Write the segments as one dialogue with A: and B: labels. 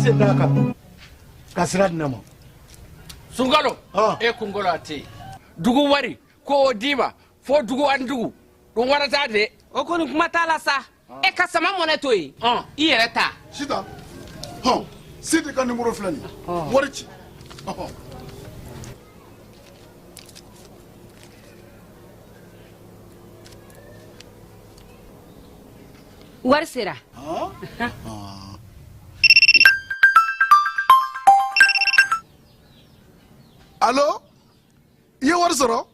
A: sen d'a kan ka sira di ne ma.
B: Sunkalo e kunkolo a tɛ yen dugu wari ko o d'i ma fo dugu ani dugu ɗum waɗata de.
C: O kɔni kuma t'a la sa, e ka sama mɔnɛ to yen, i yɛrɛ ta.
D: Sitan, hɔn, Sidi ka nimoro filɛ nin ye, wari ci. Ɔhɔn.
C: Wari sera.
D: Alo, i ye wari sɔrɔ?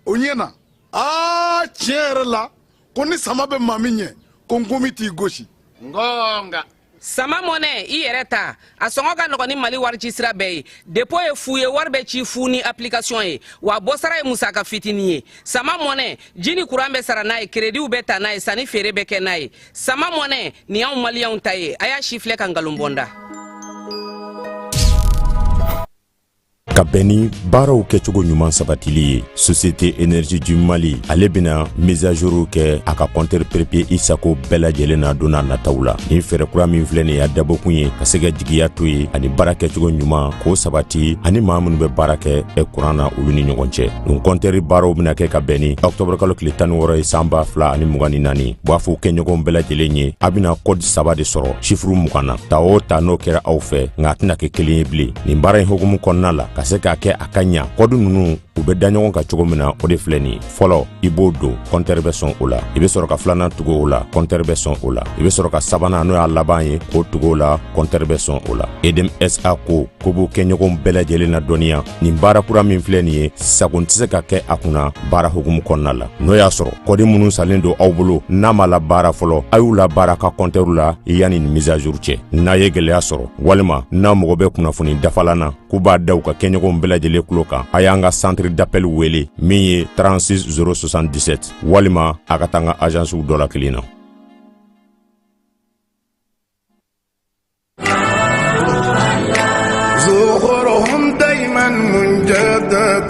D: O ɲɛna. Aa, tiɲɛ yɛrɛ la, ko ni sama bɛ maa min ɲɛ, ko nkomi t'i gosi.
B: Ngonga.
C: Sama mɔnɛ, i yɛrɛ ta, a sɔngɔ ka nɔgɔn ni Mali wari ci sira bɛɛ ye. Dépôt ye fu ye, wari bɛ ci fu ni application ye, wa bɔsara ye musaka fitinin ye. Sama mɔnɛ, ji ni kuran bɛ sara n'a ye, créditw bɛ ta n'a ye, sanni feere bɛ kɛ n'a ye. Sama mɔnɛ nin y'anw maliyɛnw ta ye. A y'a si filɛ ka nkalon bɔ n da.
E: Ka bɛn ni baaraw kɛcogo ɲuman sabatili ye, Société Énergie du Mali ale bɛna mise à jour kɛ a ka compteur prépayé i sago bɛɛ lajɛlen na don n'a nataw la. Nin fɛɛrɛ kura min filɛ nin ye, a dabɔkun ye ka se ka jigiya to ye ani baara kɛcogo ɲuman k'o sabati ani maa minnu bɛ baara kɛ kuran na, olu ni ɲɔgɔn cɛ. Nin compteur baaraw bɛna kɛ ka bɛn ni octobre kalo tile 16 ye, san 2024. B'a fɔ kɛɲɔgɔnw bɛɛ lajɛlen ye, a bɛna code saba de sɔrɔ chiffre 20 na. Ta o ta, n'o kɛra aw fɛ, nka a tɛna kɛ kelen ye bilen. Nin baara in hukumu kɔnɔna la, ka se k'a kɛ a ka ɲa, code ninnu u bɛ da ɲɔgɔn kan cogo min na, o de filɛ nin ye. Fɔlɔ, i b'o don, compteur bɛ sɔn o la. I bɛ sɔrɔ ka filanan tugu o la, compteur bɛ sɔn o la. I bɛ sɔrɔ ka sabanan, n'o y'a laban ye, k'o tugu o la, compteur bɛ sɔn o la. Edem SA ko ko b'u kɛɲɔgɔnw bɛɛ lajɛlen na dɔnniya, nin baara kura min filɛ nin ye, sagon tɛ se ka kɛ a kunna baara hukumu kɔnɔna la. N'o y'a sɔrɔ code minnu salen don aw bolo n'a ma la baara fɔlɔ, a y'u la baara ka compteur la yanni nin mise à jour cɛ. N'a ye gɛlɛya sɔrɔ walima n'a mago bɛ kunnafoni dafalan na, k'u b'a da u ka kɛɲɔgɔnw bɛɛ lajɛlen tulo kan, a y'an ka centre d'appel wele min ye 36 077, walima a ka taa an ka agencew dɔ la kelen na.
F: زخرهم دايما مجدد.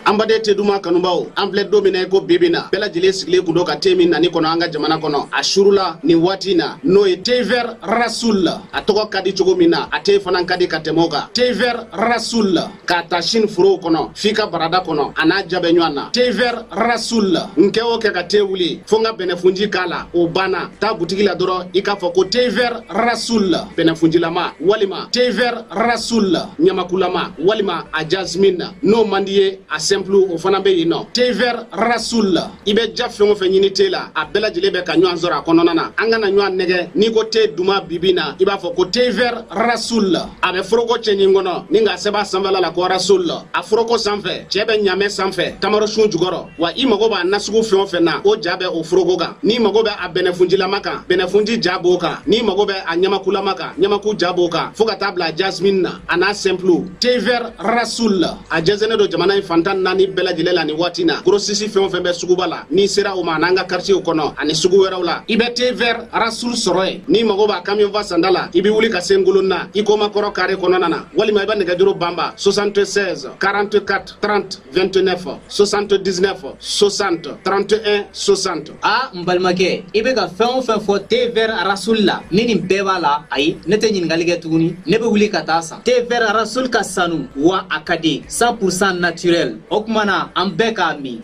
G: An baden te duman kanubaw, an filɛ don min na i ko bibi na, bɛɛ lajɛlen sigilen kun don ka te min nani kɔnɔ an ka jamana kɔnɔ a surula nin waati na, n'o ye thé vert Rasoul. A tɔgɔ ka di cogo min na, a te fana ka di ka tɛmɛ o kan. Thé vert Rasoul, k'a ta sini forow kɔnɔ f'i ka barada kɔnɔ, a n'a ja bɛ ɲɔgɔn na. Thé vert Rasoul, n kɛ o kɛ ka te wuli fo n ka bɛnɛfunji k'a la, o banna. Taa butigi la dɔrɔn, i k'a fɔ ko thé vert Rasoul bɛnɛfunjilama, walima thé vert Rasoul ɲamakulama, walima a jasmine. N'o man di ye, a simple o fana bɛ yen nɔ. Thé vert Rasoul, i bɛ ja fɛn o fɛn ɲini te la, a bɛɛ lajɛlen bɛ ka ɲɔgɔn sɔrɔ a kɔnɔna na. An kana ɲɔgɔn nɛgɛ, n'i ko te duman bibi na, i b'a fɔ ko thé vert Rasoul. A bɛ foroko cɛɲi kɔnɔ ni k'a sɛbɛn a sanfɛla la ko Rasoul. A foroko sanfɛ, cɛ bɛ ɲamɛ sanfɛ tamarosun jukɔrɔ. Wa i mago b'a nasugu fɛn o fɛn na, o ja bɛ o foroko kan. N'i mago bɛ a bɛnɛfunjilama kan, bɛnɛfunji ja b'o kan. N'i mago bɛ a ɲamakulama kan, ɲamaku ja b'o kan, fo ka taa bila jasmine na, a n'a simple. Thé vert Rasoul, a jɛnsɛnnen don jamana in fantan naani bɛɛ lajɛlen la nin waati na. Grossiste fɛn o fɛn bɛ suguba la, n'i sera o ma, a n'an ka quartier kɔnɔ ani sugu wɛrɛw la, i bɛ thé vert Rasoul sɔrɔ yen. N'i mago b'a camion fa sanda la, i bɛ wuli ka se Ngolonna i komakɔrɔ carré kɔnɔna na, walima i bɛ nɛgɛjuru banba 76 44 30 29, 79 60 31 60.
H: A n balimakɛ, i bɛ ka fɛn o fɛn fɔ thé vert Rasoul la, ni nin bɛɛ b'a la, ayi, ne tɛ ɲininkali kɛ tuguni, ne bɛ wuli ka taa san. Thé vert Rasoul ka sanu wa a ka di, 100% naturel. O tuma na an bɛɛ k'a min.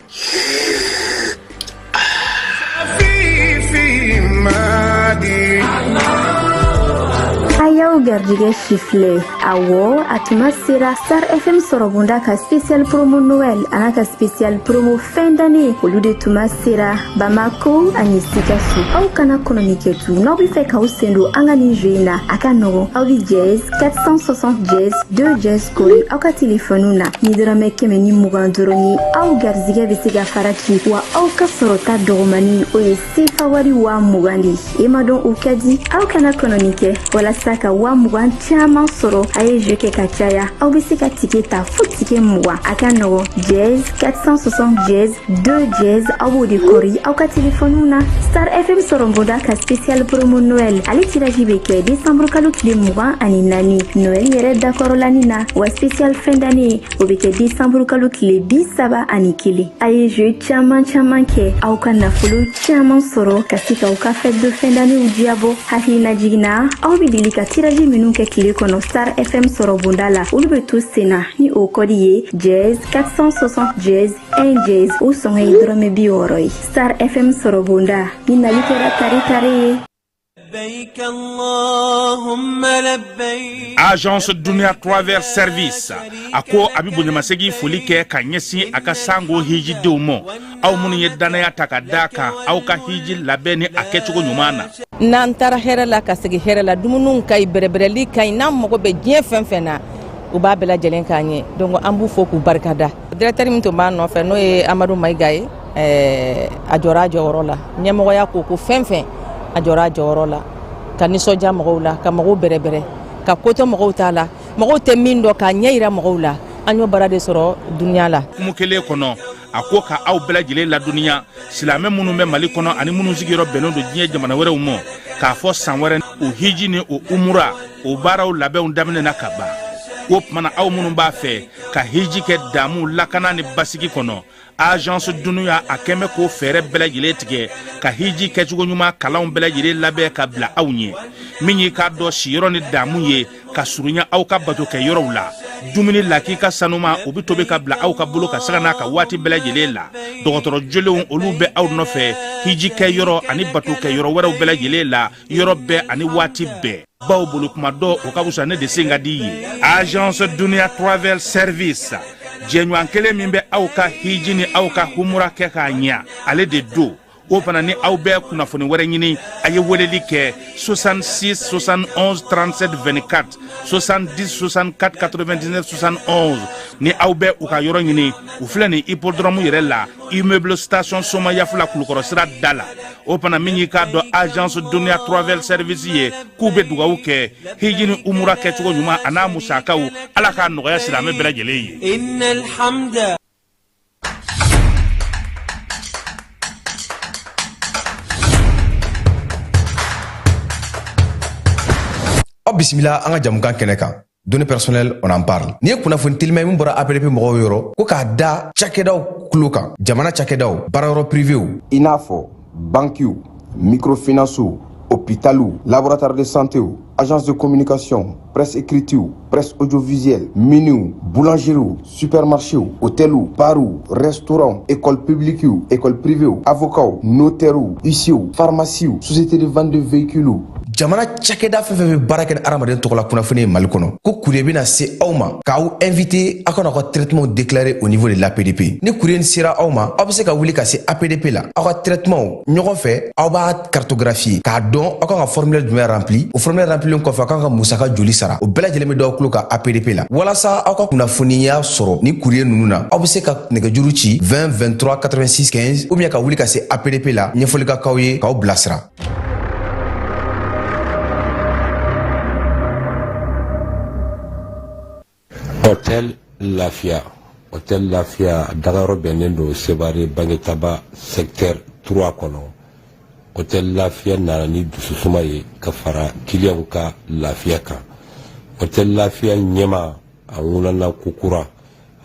F: في مادي.
I: A y'aw garijɛgɛ sifilɛ. Awɔ, a tuma sera Star FM sɔrɔbonda ka spécial promo Noël an'a ka spécial promo fin d'année, olu de tuma sera Bamako ani Sikaso. Aw kana kɔnɔni kɛ tu. N'aw be fɛ k'aw sen don an ka nin jeu in na, a ka nɔgɔn. Aw bi dièse 460 dièse 2 dièse kori aw ka telefɔniw na ni dɔrɔmɛ 120 dɔrɔn ye. Aw garizigɛ be se ka fara ci, wa aw ka sɔrɔta dɔgɔmani, o ye sefa wari 20,000 de ye. E ma dɔn o ka di. Aw kana kɔnɔni kɛ walasa ka wa Mugan mugan caman sɔrɔ. A ye jeu kɛ ka caya, aw bɛ se ka tike ta fo tike 20. A ka nɔgɔn, dièse 460 dièse 2 dièse, aw b'o de kɔri aw ka telefɔniw na. Star FM sɔrɔbonda ka spécial promo Noël, ale tirage bɛ kɛ décembre kalo tile 24, Noël yɛrɛ dakɔrɔlani na. Wa spécial fin d'année, o bɛ kɛ décembre kalo tile 31. A ye jeu caman caman kɛ, aw ka nafolo caman sɔrɔ ka se k'aw ka fête de fin d'année diyabɔ. Hakilina jiginna, aw bɛ deli ka tirage minnu kɛ tile kɔnɔ Star FM sɔrɔbonda la, olu bɛ to sen na ni o kɔdi ye dièse 460 dièse 1 dièse. O sɔngɔ ye dɔrɔmɛ 60 ye. Star FM sɔrɔbonda ni nali kɛra tare tare ye.
J: Agence Dunia Travel Service a ko a bɛ bonyamasegin foli kɛ ka ɲɛsin a ka sango hijidenw ma, aw minnu ye dannaya ta ka da kan aw ka hiji labɛn ni a kɛcogo ɲuman na.
C: N'an taara hɛrɛ la ka segin hɛrɛ la, dumuniw ka ɲi, bɛrɛbɛrɛli ka ɲi. N'an mago bɛ diɲɛ fɛn fɛn na, u b'a bɛɛ lajɛlen k'an ye. Donc an b'u fo k'u barika da. Directeur min tun b'a nɔfɛ, n'o ye Amadu Mayiga ye, a jɔra a jɔyɔrɔ la. Ɲɛmɔgɔya ko ko fɛn fɛn, a jɔra a jɔyɔrɔ la ka nisɔndiya mɔgɔw la, ka mɔgɔw bɛrɛbɛrɛ, ka kotɔ mɔgɔw t'a la, mɔgɔw tɛ min dɔn, k'a ɲɛ yira mɔgɔw la. An y'o baara de sɔrɔ Duniya la.
J: Kumu kelen kɔnɔ, a ko ka aw bɛɛ lajɛlen ladɔnniya, silamɛ minnu bɛ Mali kɔnɔ ani minnu sigiyɔrɔ bɛnnen don diɲɛ jamana wɛrɛw ma, k'a fɔ san wɛrɛ o hiji ni o umura, o baaraw labɛnw daminɛna ka ban. O tuma na, aw minnu b'a fɛ ka hiji kɛ damu, lakana ni basigi kɔnɔ, Agence Dunuya a kɛn bɛ k'o fɛɛrɛ bɛɛ lajɛlen tigɛ ka hiji kɛcogo ɲuman kalanw bɛɛ lajɛlen labɛn ka bila aw ɲɛ. Min y'i k'a dɔn siyɔrɔ ni damu ye ka surunya aw ka bato kɛ yɔrɔw la, dumuni lakika sanuma, o bɛ tobi ka bila aw ka bolo ka saga n'a ka waati bɛɛ lajɛlen la. Dɔgɔtɔrɔ jolenw, olu bɛ aw nɔfɛ hiji kɛ yɔrɔ ani bato kɛ yɔrɔ wɛrɛw bɛɛ lajɛlen la, yɔrɔ bɛɛ ani waati bɛɛ. Baw bolo kuma dɔ, o ka fisa ne de sen ka di ye. Agence Dunia Travel Service, jɛɲɔgɔn kelen min bɛ aw ka hiji ni aw ka humura kɛ k'a ɲa, ale de don. O fana ni aw bɛ kunnafoni wɛrɛ ɲini, a ye weleli kɛ 66 71 37 24, 70 64 99 71. Ni aw bɛ u ka yɔrɔ ɲini, u filɛ nin hippodrome yɛrɛ la, immeuble station Somayafula, Kulukɔrɔ sira da la. O fana min y'i k'a dɔn Agence Dunia Travel Service ye, k'u bɛ dugawu kɛ hiji ni umura kɛcogo ɲuman a n'a musakaw, Ala k'a nɔgɔya silamɛ bɛɛ lajɛlen ye.
K: Aw bisimila an ka jamukan kɛnɛ kan, données personnelles, on en parle. Ni ye kunnafoni telima min bɔra APDP mɔgɔw yɔrɔ, ko k'a da cakɛdaw kulo kan, jamana cakɛdaw, baarayɔrɔ privéw, i n'a fɔ bankiw, microfinancew, hôpitaliw, laboratoire de santéw, agence de communication, presse écritew, presse audiovisuelle, miniw, boulangeriew, supermarchéw, hôteliw, barw, restaurant, école publiquew, école privéw, avocats, notairew, huissierw, pharmaciew, société de vente de véhicules, jamana cakɛda fɛn fɛn bɛ baara kɛ ni hadamaden tɔgɔla kunnafoni ye Mali kɔnɔ, ko courrier bɛna se aw ma k'aw invité aw kana aw ka traitement déclarer au niveau de l'APDP. Ni courrier sera aw ma, aw bɛ se ka wuli ka se APDP la, aw ka traitement ɲɔgɔn fɛ, aw b'a cartographier k'a dɔn aw kan ka formulaire jumɛn rempli. O formulaire remplilen kɔfɛ, aw kan ka musaka joli sara, o bɛɛ lajɛlen bɛ d'aw tulo kan APDP la. Walasa aw ka kunnafoniya sɔrɔ ni courrier ninnu na, aw bɛ se ka nɛgɛjuru ci 20 23 86 15 ou bien ka wuli ka se APDP la, ɲɛfɔli ka k'aw ye k'aw bilasira.
L: Hôtel Lafiya, Hôtel Lafiya dagayɔrɔ bɛnnen don Sebare Bangetaba secteur 3 kɔnɔ. Hôtel Lafiya nana ni dususuma ye ka fara kiliyanw ka lafiya kan. Hôtel Lafiya ɲɛma a ŋunana kokura,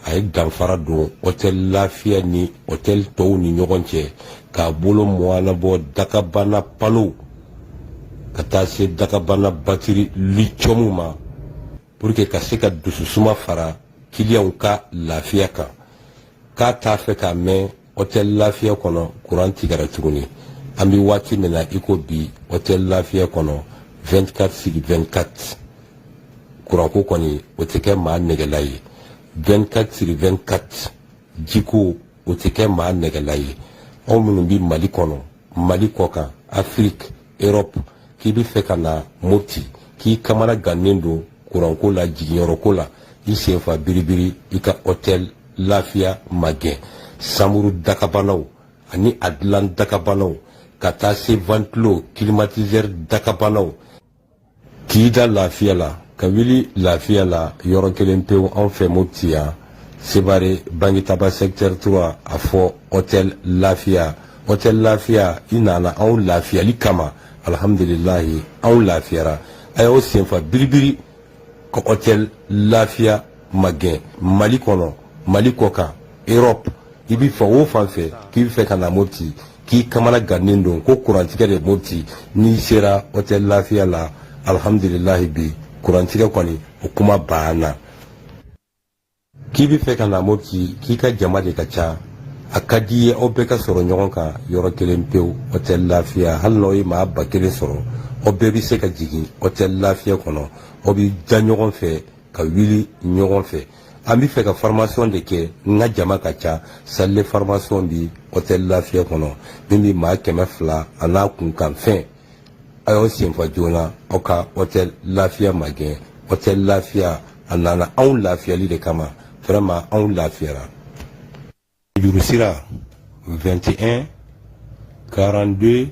L: a ye danfara don Hôtel Lafiya ni hôtel tɔw ni ɲɔgɔn cɛ, k'a bolo mɔnabɔ dakabana panow ka taa se dakabana batiri lithium ma, pour que ka se ka dususuma fara kiliyanw ka lafiya kan. K'a t'a fɛ k'a mɛn Hôtel Lafiya kɔnɔ kuran tigɛra tuguni. An bɛ waati min na i ko bi, Hôtel Lafiya kɔnɔ 24 sur 24, kuranko kɔni o tɛ kɛ maa nɛgɛla ye. 24 sur 24, jiko o tɛ kɛ maa nɛgɛla ye. Anw minnu bɛ Mali kɔnɔ, Mali kɔkan, Afrique, Europe, k'i bɛ fɛ ka na Mopti, k'i kamana gannen don kuranko la, jiginyɔrɔko la, i sen fa biribiri, i ka Hôtel Lafiya magɛn. Samuru dakabanaw ani a dilan dakabanaw ka taa se ventilo, climatiseur dakabanaw. K'i da lafiya la ka wuli lafiya la yɔrɔ kelen pewu anw fɛ Mopti yan Sebare Bangitaba secteur 3 a fɔ hôtel Lafiya hôtel Lafiya i nana anw lafiyali kama alhamdulilahi anw lafiyara a y'aw senfa biribiri ka hôtel Lafiya magɛn Mali kɔnɔ Mali kɔkan Europe i bɛ fan o fan fɛ k'i bɛ fɛ ka na Mopti k'i kamana gannen don ko kurantigɛ de Mopti n'i sera hôtel Lafiya la alhamdulilahi bi kurantigɛ kɔni o kuma banna k'i bɛ fɛ ka na Mopti k'i ka jama de ka ca a ka di i ye aw bɛɛ ka sɔrɔ ɲɔgɔn kan yɔrɔ kelen pewu hôtel Lafiya hali n'aw ye maa 1000 sɔrɔ aw bɛɛ bɛ se ka jigin hôtel Lafiya kɔnɔ aw bɛ da ɲɔgɔn fɛ ka wuli ɲɔgɔn fɛ an bɛ fɛ ka formation de kɛ n ka jama ka ca salle de formation bi hôtel Lafiya kɔnɔ min bɛ maa 200 a n'a kunkanfɛn a y'aw senfa joona aw ka hôtel Lafiya magɛn hôtel Lafiya a nana anw lafiyali de kama vraiment anw lafiyara juru sira 21 42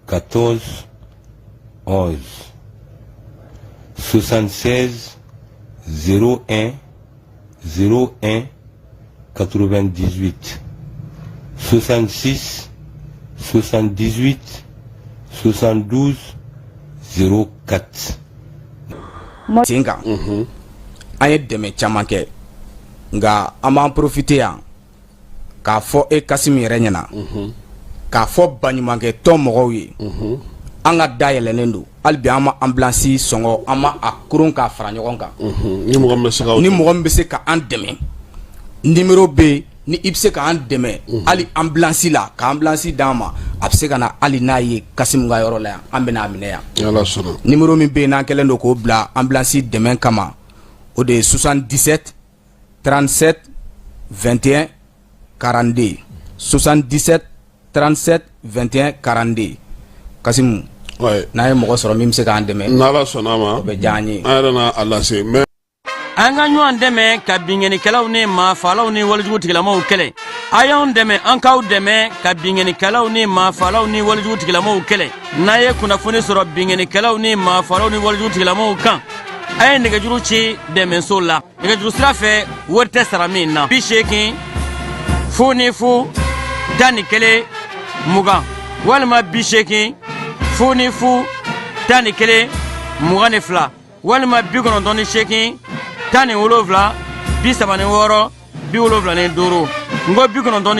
L: 14 11 76 01 01 98 66 78 72 04
M: sen kan an ye dɛmɛ caman kɛ nka an b'an profiter yan k'a fɔ e Kassim yɛrɛ ɲɛna k'a fɔ baɲumankɛ tɔn mɔgɔw ye an ka da yɛlɛlen don hali bi an ma ambulance sɔngɔ an ma a koron k'a fara ɲɔgɔn kan
D: ni mɔgɔ min bɛ se ka
M: ni mɔgɔ min bɛ se ka an dɛmɛ numéro bɛ yen ni i bɛ se k'an dɛmɛ hali ambulance la ka ambulance d'an ma a bɛ se ka na hali n'a ye Kassim ka yɔrɔ la yan an bɛna a minɛ yan
D: Ala sɔnna
M: numéro min bɛ yen n'an kɛlen don k'o bila ambulance dɛmɛ kama o de ye 77 37 21 42 77 37 21 42 Kassim
D: Ouais.
M: n'an ye mɔgɔ sɔrɔ min bɛ se k'an dɛmɛ
D: n'Ala sɔnna a ma
M: o bɛ diya an ye
D: an yɛrɛ na a lase mais
N: An ka ɲɔgɔn dɛmɛ ka binkannikɛlaw ni maafaalaw ni walejugu tigilamaw kɛlɛ a y'anw dɛmɛ an k'aw dɛmɛ ka binkannikɛlaw ni maafaalaw ni walejugu tigilamaw kɛlɛ n'a ye kunnafoni sɔrɔ binkannikɛlaw ni maafaalaw ni walejugu tigilamaw kan a ye nɛgɛjuru ci dɛmɛso la nɛgɛjuru sira fɛ wari tɛ sara min na 80 00 11 20 walima 80 00 11 22 walima 98 17 36 75 n ko 98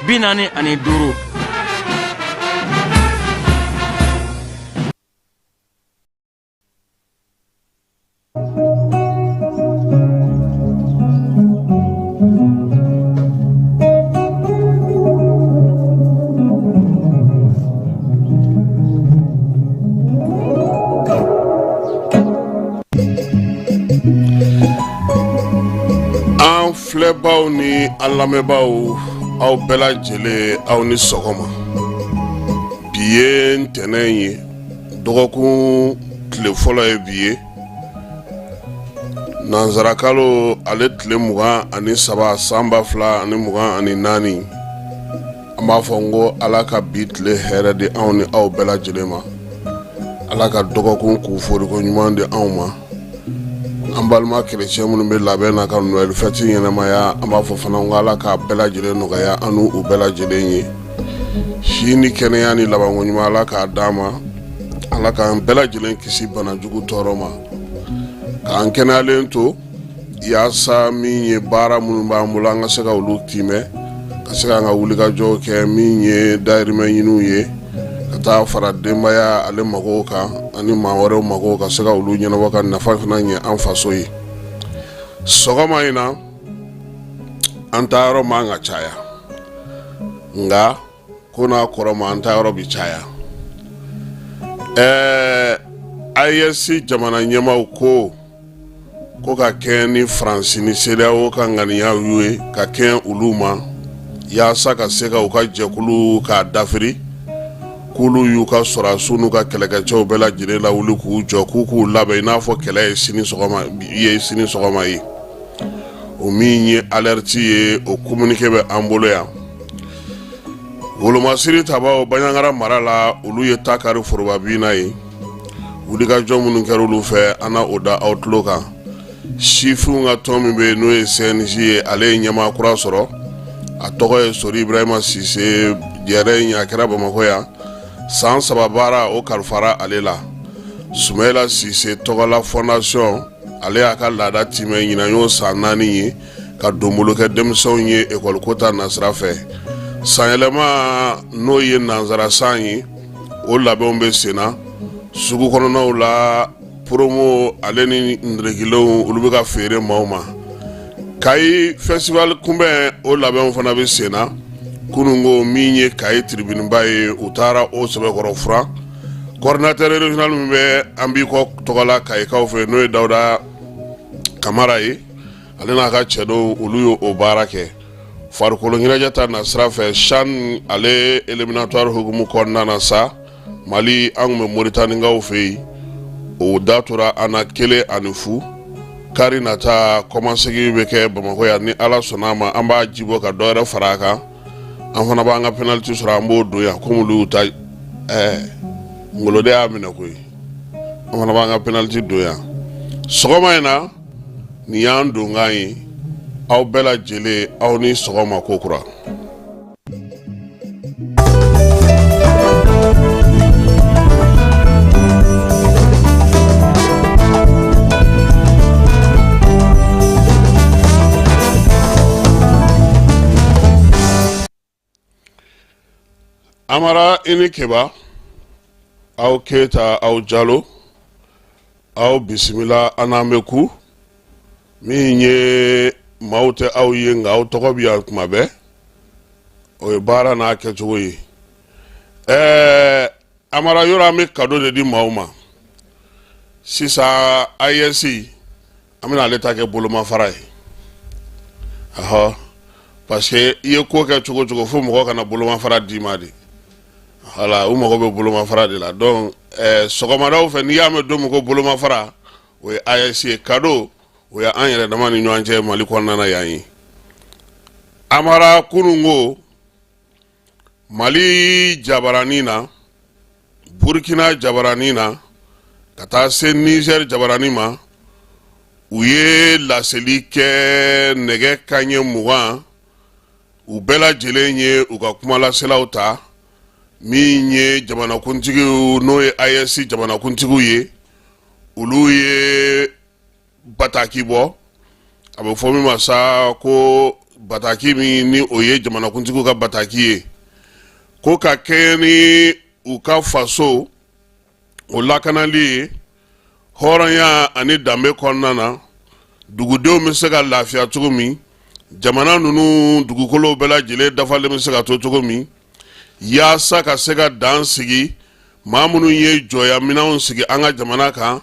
N: 17 36 45.
D: An filɛbaw ni an lamɛnbaaw aw bɛɛ lajɛlen aw ni sɔgɔma bi ye ntɛnɛn ye dɔgɔkun tile fɔlɔ ye bi ye nanzarakalo ale tile 23 san 2024 an b'a fɔ n ko ala ka bi tile hɛrɛ di anw ni aw bɛɛ lajɛlen ma ala ka dɔgɔkun kunforiko ɲuman di anw ma an balima kerecɛn minnu bɛ labɛn na ka Noël fɛti ɲɛnamaya an b'a fɔ fana ko ala k'a bɛɛ lajɛlen nɔgɔya an n'u bɛɛ lajɛlen ye si ni kɛnɛya ni labanko ɲuman ala k'a d'an ma ala k'an bɛɛ lajɛlen kisi banajugu tɔɔrɔ ma k'an kɛnɛyalen to yaasa min ye baara minnu b'an bolo an ka se ka olu timɛ ka se k'an ka wulikajɔw kɛ min ye dayirimɛ ɲiniw ye ka taa fara denbaya ale magow kan ani maa wɛrɛw magow ka se ka olu ɲɛnabɔ ka nafa fana ɲɛ an faso ye sɔgɔma in na an taa yɔrɔ man ka caya nka ko n'a kɔrɔ ma an taa yɔrɔ bi caya ɛɛ AES jamana ɲɛmaaw ko ko ka kɛɲɛ ni Faransi ni CEDEAO ka ŋaniyaw ye ka kɛɲɛ olu ma yaasa ka se ka u ka jɛkulu k'a dafiri k'olu y'u ka sɔrɔdasiw n'u ka kɛlɛkɛcɛw bɛɛ lajɛlen lawuli k'u jɔ k'u k'u labɛn i n'a fɔ kɛlɛ ye sini sɔgɔma ye o min ye alerte ye o communiqué bɛ an bolo yan. Wolomasiri tabaw Banjagara mara la, olu ye ta kari foroba bin na ye. Wulikajɔ minnu kɛra olu fɛ, an na o da aw tulo kan. Sifinw ka tɔn min bɛ yen, n'o ye CNJ ye, ale ye ɲɛmaa kura sɔrɔ. A tɔgɔ ye Sori Ibrahima Sise. Jɛrɛ in a kɛra Bamakɔ yan. San 3 baara o kalifara ale la. Sumayila Sise tɔgɔla fondation, ale y'a ka laada timɛ. Ɲinan y'o san 4 ye ka donbolo kɛ denmisɛnw ye ekɔli ko ta nasira fɛ. Sanyɛlɛma, n'o ye nansara san ye, o labɛnw bɛ sen na sugu kɔnɔnaw la. Promo ale ni nderekilenw, olu bɛ ka feere maaw ma. Kayi festival kunbɛn, o labɛnw fana bɛ sen na. Kununko min ye Kayi tribune ba ye, u taara o sɛbɛkɔrɔ furan. Coordinateur régional min bɛ an b'i kɔ tɔgɔ la Kayikaw fɛ, n'o ye Dawuda Kamara ye, ale n'a ka cɛdenw, olu ye o baara kɛ. Farikolo ɲɛnajɛ ta nasira fɛ, CHAN ale éliminatoire hukumu kɔnɔna na sa, Mali an tun bɛ Moritanikaw fɛ yen, o da tora an na 1-0. Kari nata, kɔmasegin bɛ kɛ Bamakɔ yan. Ni Ala sɔnna a ma, an b'a jibɔ ka dɔ wɛrɛ fara a kan. An fana b'an ka penalty sɔrɔ, an b'o don yan komi olu y'u ta. Ngolo de y'a minɛ koyi. An fana b'an ka penalty don yan sɔgɔma in na. Nin y'an donkan ye. Aw bɛɛ lajɛlen, aw ni sɔgɔma ko kura. Amara, i ni Keba, aw Keyita, aw Jalo, aw bisimila. An n'an bɛ ku min ye, maaw tɛ aw ye, nka aw tɔgɔ bɛ yan tuma bɛɛ. O ye baara n'a kɛcogo ye. Amara, yɔrɔ an bɛ cadeau de di maaw ma sisan. AES, an bɛna ale ta kɛ bolomafara ye. Ɔhɔ, parce que i ye ko kɛ cogo cogo, fo mɔgɔ kana bolomafara d'i ma de. Voilà, u mago bɛ bolomafara de la. Donc sɔgɔmadaw fɛ, n'i y'a mɛn don min ko bolomafara, o ye AES ye. Cadeau, o ye an yɛrɛ dama ni ɲɔgɔn cɛ Mali kɔnɔna na yan ye. Amara, kunun ko Mali jabaranin na, Burkina jabaranin na, ka taa se Niger jabaranin ma, u ye laseli kɛ nɛgɛ kanɲɛ 20. U bɛɛ lajɛlen ye u ka kumalaselaw ta. Min ye jamanakuntigiw, n'o ye AES jamanakuntigiw ye, olu ye bataki bɔ. A bɛ fɔ min ma sa ko bataki min ni o ye jamanakuntigiw ka bataki ye, ko ka kɛɲɛ ni u ka faso o lakanali ye hɔrɔnya ani danbe kɔnɔna na, dugudenw bɛ se ka lafiya cogo min, jamana ninnu dugukolow bɛɛ lajɛlen dafalen bɛ se ka to cogo min, yaasa ka se ka dan sigi maa minnu ye jɔnya minɛnw sigi an ka jamana kan.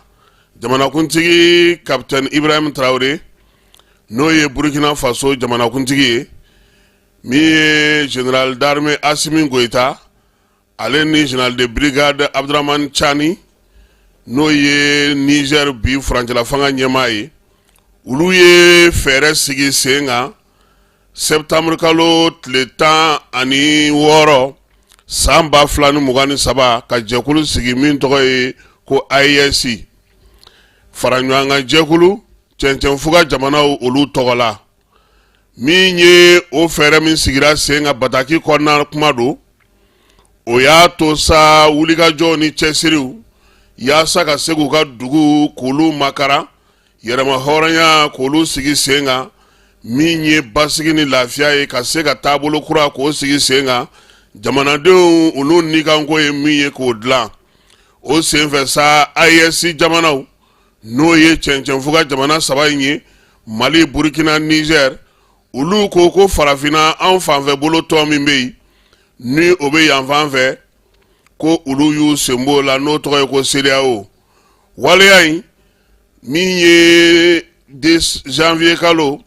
D: Jamanakuntigi Capitaine Ibrahim Traoré, n'o ye Burkina Faso jamanakuntigi ye, min ye général d'armée Assimi Goïta, ale ni général de brigade Abdourahamane Tiani, n'o ye Niger bi furancɛla fanga ɲɛmaa ye, olu ye fɛɛrɛ sigi sen kan septembre kalo tile 16 san 2023, ka jɛkulu sigi min tɔgɔ ye ko AES, faraɲɔgɔnkan jɛkulu cɛncɛnfuga jamanaw olu tɔgɔ la. Min ye o fɛɛrɛ min sigira sen kan, bataki kɔnɔna kuma don, o y'a to sa wulikajɔw ni cɛsiriw yaasa ka se k'u ka dugu k'olu makaran, yɛrɛma hɔrɔnya k'olu sigi sen kan, min ye basigi ni lafiya ye, ka se ka taabolo kura k'o sigi sen kan, jamanadenw olu nikanko ye min ye k'o dilan. O senfɛ sa, AES jamanaw, n'o ye cɛncɛnfuga jamana saba in ye, Mali, Burkina, Niger, olu ko ko farafinna an fanfɛ bolo tɔn min bɛ yen, ni o bɛ yan fan fɛ, ko olu y'u sen b'o la, n'o tɔgɔ ye ko CEDEAO. Waleya in min ye janvier kalo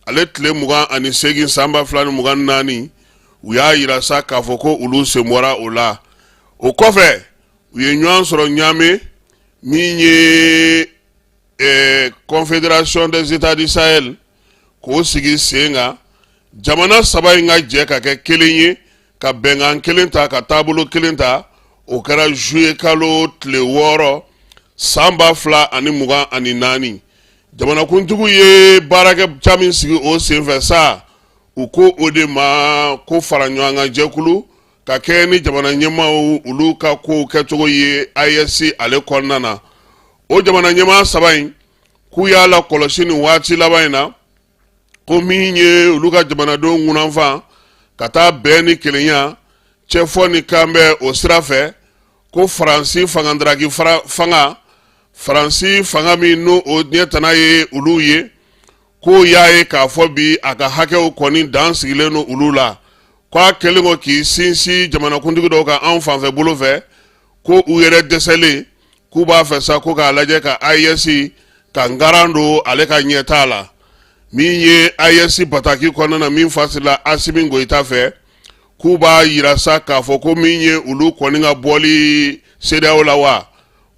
D: ale tile 28 san 2024, u y'a yira sa k'a fɔ ko olu sen bɔra o la. O kɔfɛ, u ye ɲɔgɔn sɔrɔ Ɲame, min ye Confédération des États du Sahel, k'o sigi sen kan, jamana saba in ka jɛ ka kɛ kelen ye. ka bɛnkan kelen ta ka taabolo kelen ta. O kɛra juillet kalo tile 6 san 2024. Jamanakuntigiw ye baarakɛ ca min sigi o senfɛ sa, u ko o de ma ko fara ɲɔgɔn kan jɛkulu ka kɛ ni jamana ɲɛmaaw olu ka kow kɛcogo ye AES ale kɔnɔna na. O jamana ɲɛmaa saba in k'u y'a lakɔlɔsi nin waati laban in na ko min ye olu ka jamanadenw kunnafan ka taa bɛn ni kelenya, cɛfɔ ni kanbɛn o sira fɛ, ko Faransi fangadaraki fanga, Faransi fanga min n'o o ɲɛtana ye olu ye, k'o y'a ye k'a fɔ bi a ka hakɛw kɔni dan sigilen don olu la, k'a kɛlen kɔ k'i sinsin jamanakuntigi dɔw kan anw fanfɛ bolo fɛ, ko u yɛrɛ dɛsɛlen k'u b'a fɛ sa ko k'a lajɛ ka AES ka ngaran don ale ka ɲɛtaa la. Min ye AES bataki kɔnɔna na min fasirila Asimi Goyita fɛ, k'u b'a yira sa k'a fɔ ko min ye olu kɔni ka bɔli CEDEAO la wa,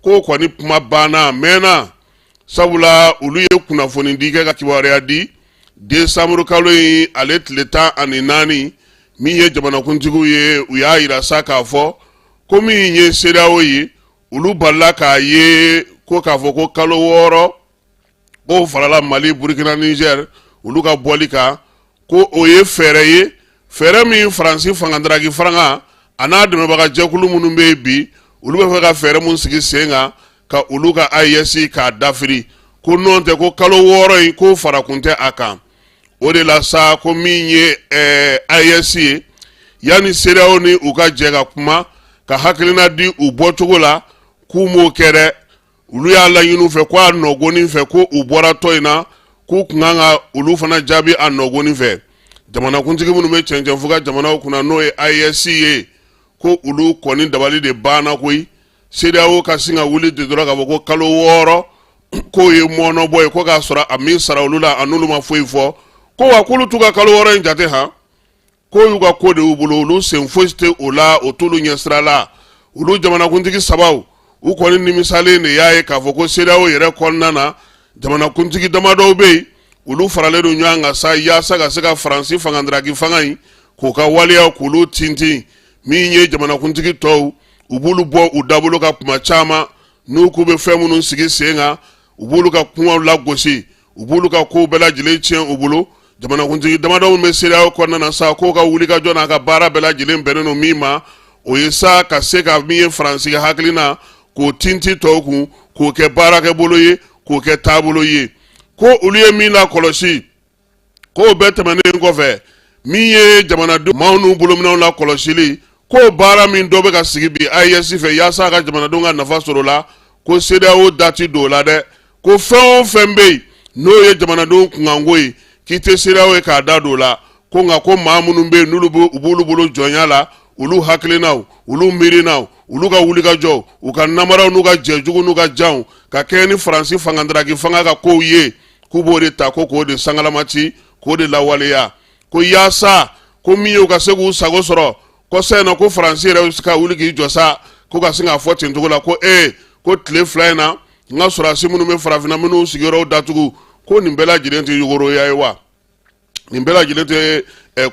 D: k'o kɔni kuma banna a mɛnna, sabula olu ye kunnafoni di kɛ ka kibaruya di desanburu kalo in ale tile 14. Min ye jamanakuntigiw ye, u y'a yira sa k'a fɔ ko min ye CEDEAO ye, olu balila k'a ye ko k'a fɔ ko kalo 6 k'o farala Mali, Burukina, Niger olu ka bɔli kan, ko o ye fɛɛrɛ ye, fɛɛrɛ min Faransi fangadaraki fanga a n'a dɛmɛbaga jɛkulu minnu bɛ yen bi, olu bɛ fɛ ka fɛɛrɛ mun sigi sen kan ka olu ka AES k'a dafiri, ko nɔn tɛ ko kalo 6 in k'o fara kun tɛ a kan. O de la sa ko min ye AES ye, yanni CEDEAO ni u ka jɛ ka kuma ka hakilina di u bɔcogo la, k'u m'o kɛ dɛ. Olu y'a laɲini u fɛ ko a nɔgɔnin fɛ ko u bɔra tɔn in na, k'u kun kan ka olu fana jaabi a nɔgɔnin fɛ. Jamanakuntigi minnu bɛ cɛncɛnfuga jamanaw kunna, n'o ye AES ye, ko olu kɔni dabali de banna koyi. CEDEAO ka sin ka wuli de dɔrɔn k'a fɔ ko kalo 6 k'o ye mɔnɔbɔ ye, ko k'a sɔrɔ a min sara olu la, a n'olu ma foyi fɔ, ko wa k'olu t'u ka kalo 6 in jate han, k'o y'u ka ko de y'u bolo, olu sen fosi tɛ o la, o t'olu ɲɛsira la. Olu jamanakuntigi sabaw, u kɔni nimisalen de y'a ye k'a fɔ ko CEDEAO yɛrɛ kɔnɔna na, jamanakuntigi damadɔw bɛ yen, olu faralen don ɲɔgɔn kan sa yaasa ka se ka Faransi fangadaraki fanga in k'u ka waleyaw k'olu tintin. Min ye jamanakuntigi tɔw, u b'olu bɔ u dabolo ka kuma caman n'u k'u bɛ fɛn minnu sigi sen kan, u b'olu ka kumaw lagosi, u b'olu ka kow bɛɛ lajɛlen tiɲɛ u bolo. Jamanakuntigi damadɔ min bɛ CEDEAO kɔnɔna na sa, k'o ka wulikajɔ n'a ka baara bɛɛ lajɛlen bɛnnen don min ma, o ye sa ka se ka min ye Faransi ka hakilina k'o tintin tɔw kun, k'o kɛ baarakɛbolo ye, k'o kɛ taabolo ye. Ko olu ye min lakɔlɔsi, k'o bɛɛ tɛmɛnen kɔfɛ, min ye jamanadenw maaw n'u bolominɛnw lakɔlɔsili, k'o baara min dɔ bɛ ka sigi bi AES fɛ yaasa a ka jamanadenw ka nafa sɔrɔ o la, ko CEDEAO da ti don o la dɛ. Ko fɛn o fɛn bɛ yen n'o ye jamanadenw kunkanko ye, k'i tɛ CEDEAO ye k'a da don o la. Ko nka ko maa minnu bɛ yen n'olu bɛ u b'olu bolo jɔnya la, olu hakilinaw, olu miirinaw, olu ka wulikajɔw, u ka namaraw n'u ka jɛjugu n'u ka janw ka kɛɲɛ ni Faransi fangadaraki fanga ka kow ye, k'u b'o de ta ko k'o de sangalamati, k'o de lawaleya, ko yaasa ko min ye u ka se k'u sago sɔrɔ. Kɔsa in na, ko Faransi yɛrɛ bɛ se ka wuli k'i jɔ sa ko ka sin k'a fɔ ten cogo la ko ee, ko tile 2 in na, n ka sɔrɔdasi minnu bɛ farafinna, minnu sigiyɔrɔw datugu, ko nin bɛɛ lajɛlen tɛ yogoroya ye wa? Nin bɛɛ lajɛlen tɛ